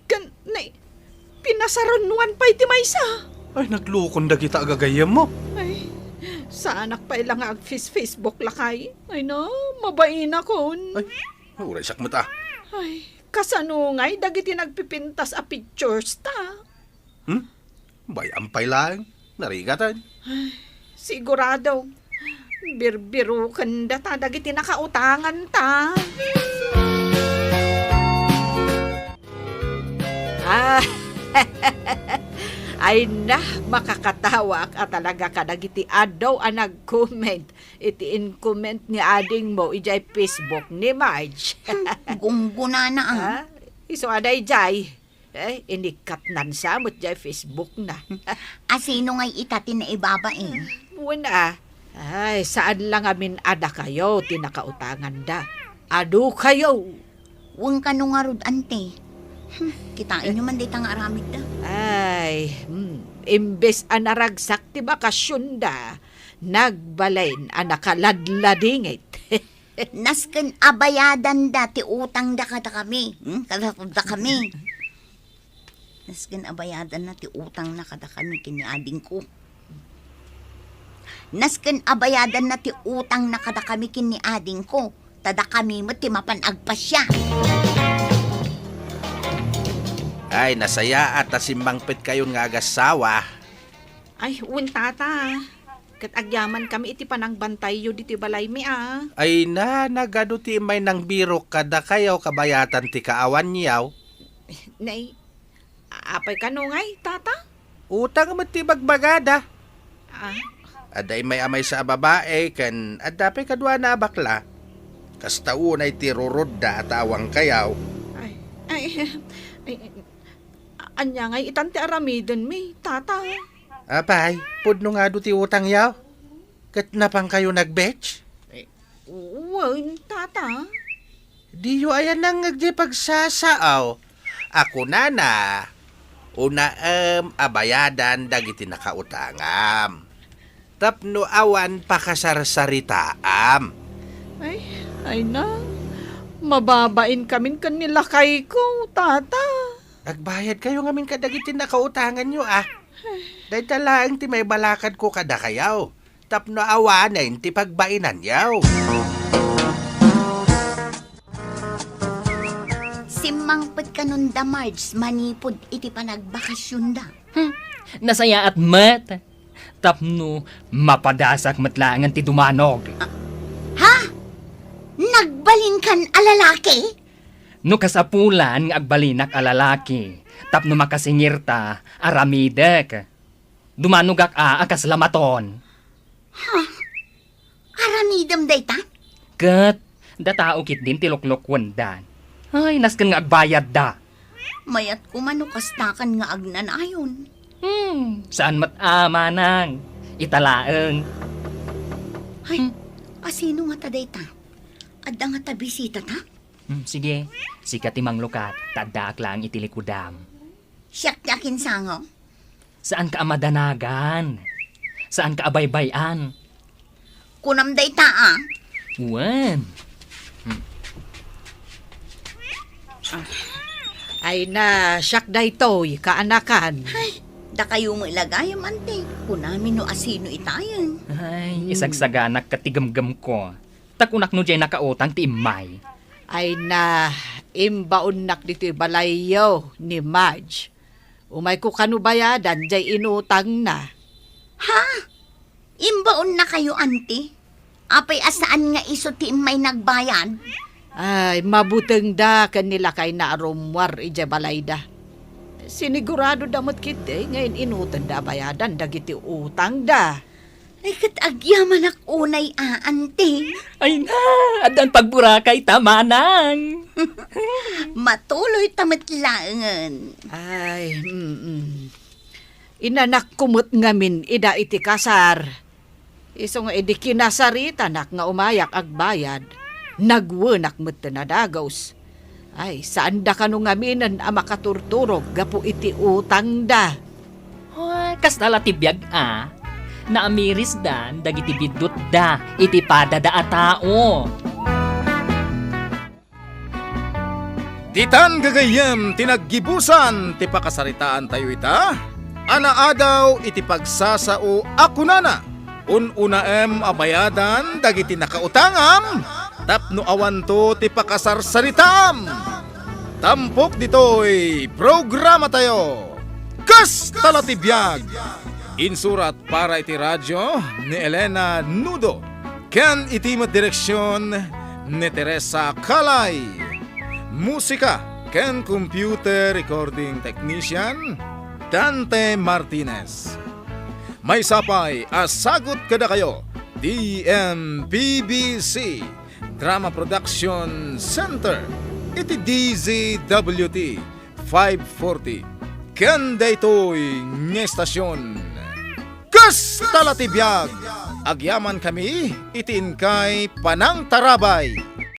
Ken, ne, pinasarunoan pay ti maysa. Ay, naglukon dagita a gagayyemmo. Ay, saanak pay la nga ag-face-, Facebook, lakay. Ay na, mabainakon. Ay, uray siak met a. Ay, kasano ngay dagiti nagpipintas a picturesta? Hmm? Bay-am pay laeng. Narigaten. Ay, sigurado. Birbirokendata dagiti nakautanganta. Ah, ay na, makakatawaak a talaga kadagiti adu a nag-comment iti in-comment ni adingmo idiay Facebook ni Marge. Gunggonana, ah. Ah, isu a daydiay. Eh, inikkatnan sa met diay Facebook na. A sino ngay ita ti naibabain? Wen a. Ay, saan la ngamin a dakayo ti nakautanganda. Adu kayo. Wen kano ngarud, Auntie. Hmm, kitaenyo man dayta nga aramidda. Ay, hmm. Imbes a naragsak ti bakasionda, nagbalin a nakaladladingit. Nasken a bayadanda ti utangda kadakami, hmm? Kadakami. Nasken a bayadanna ti utangna kadakami ken ni adingko. Nasken a bayadanna ti utangna kadakami ken ni adingko, ta dakami met ti mapan agpasia. Ay, nasayaat a simmangpetkayon nga agassawa. Ay, wen, tata. Ket agyamankami iti panangbantayyo ditoy balaymi a. Ay na, nagadu ti immay nangbirok kadakayo kabayatan ti kaawanyo. Nay, apay kano ngay, tata? Utang met ti bagbagada. Ah. Adda immay a maysa a babae ken adda pay kaduana a bakla. Kasta unay ti rurudda a taawangkayo. Ay, ay, ay, ania ngay itan ti aramidenmi, tata? Apay, pudno nga adu ti utangyo? Ket napankayo nag-beach? Eh, wen, tata. Diyo aya nangngeg diay pagsasao a kunana, unaem a bayadan dagiti nakautangam. Tapno awan pakasarsaritaam. Ay, ay na. Mababainkamin ken ni lakayko, tata. Agbayadkayo ngamin kadagiti nakautanganyo, a. Dayta laeng ti maibalakadko kadakayo, tapno awanen ti pagbainanyo. Simmangpet kanon da Marge manipud iti panagbakasionda. Hmm, nasayaat met. Tapno mapadasak met laengen ti dumanog. Ah, ha? Nagbalinkan a lalaki? No kasapulan nga agbalinak a lalaki, tapno makasingirta, aramidek. Dumanogak a, a kasla maton. Ha? Aramidem dayta? Ket, da tao ketdin ti luklukuendan. Ay, nasken nga agbayadda. Mayat koma no kastakan nga agnanayon. Hmm, saan met a, manang. Ita laeng. Ay, hmm. Asino ngata dayta? Adda ngata bisitata? Hmm, sige, sika ti manglukat, ta addaak laeng iti likudam. Siak ti akinsango? Saanka a madanagan. Saanka a baybay-an. Kunam dayta, a. Wen. Hmm. Ah. Ay na, siak daytoy, kaanakan. Ay, dakayo met la gayam, anti. Kunami no asino itayen. Ay, hmm. Isagsaganak ket ti gemgemko. Ta kunak no diay nakautang ti immay. Ay na, imbaonnak ditoy balayyo ni Marge. Umayko kano bayadan diay inutangna. Ha? Imbaonnakayo, anti? Apay a saan nga isu ti immay nagbayad? Ay, mabutengda ken ni lakayna a rummuar idiay balayda. Siniguradoda met ketdi nga in-inutenda a bayadan dagiti utangda. Ay, ket agyamanak unay a, anti. Ay na, addan pagburakayta, manang. Matuloyta met laengen. Ay, mm. Inanakko met ngamin ida iti kasar. Isu nga idi kinasaritanak nga umayak agbayad, nagwenak metten a dagus. Ay, saanda kano ngaminen a makaturturog gapu iti utangda. Ay, kasta la ti biag a. Naamirisdan dagiti biddutda iti padada a tao. Ditan gagayyem ti naggibusan ti pakasaritaantayo ita, a naadaw iti pagsasao a kunana, un-unaem a bayadan dagiti nakautangam tapno awanto ti pakasarsaritaam. Tampok ditoy programatayo, Kasta la ti biag! Insurat para iti radio ni Elena Nudo ken iti met direksion ni Teresa Calay. Musika ken computer recording technician, Dante Martinez. Maysa pay a sagut kadakayo ti M P B C Drama Production Center iti D Z W T five forty. Ken daytoy nga estasion, Kasta la ti biag! Agyamankami iti inkay panangtarabay.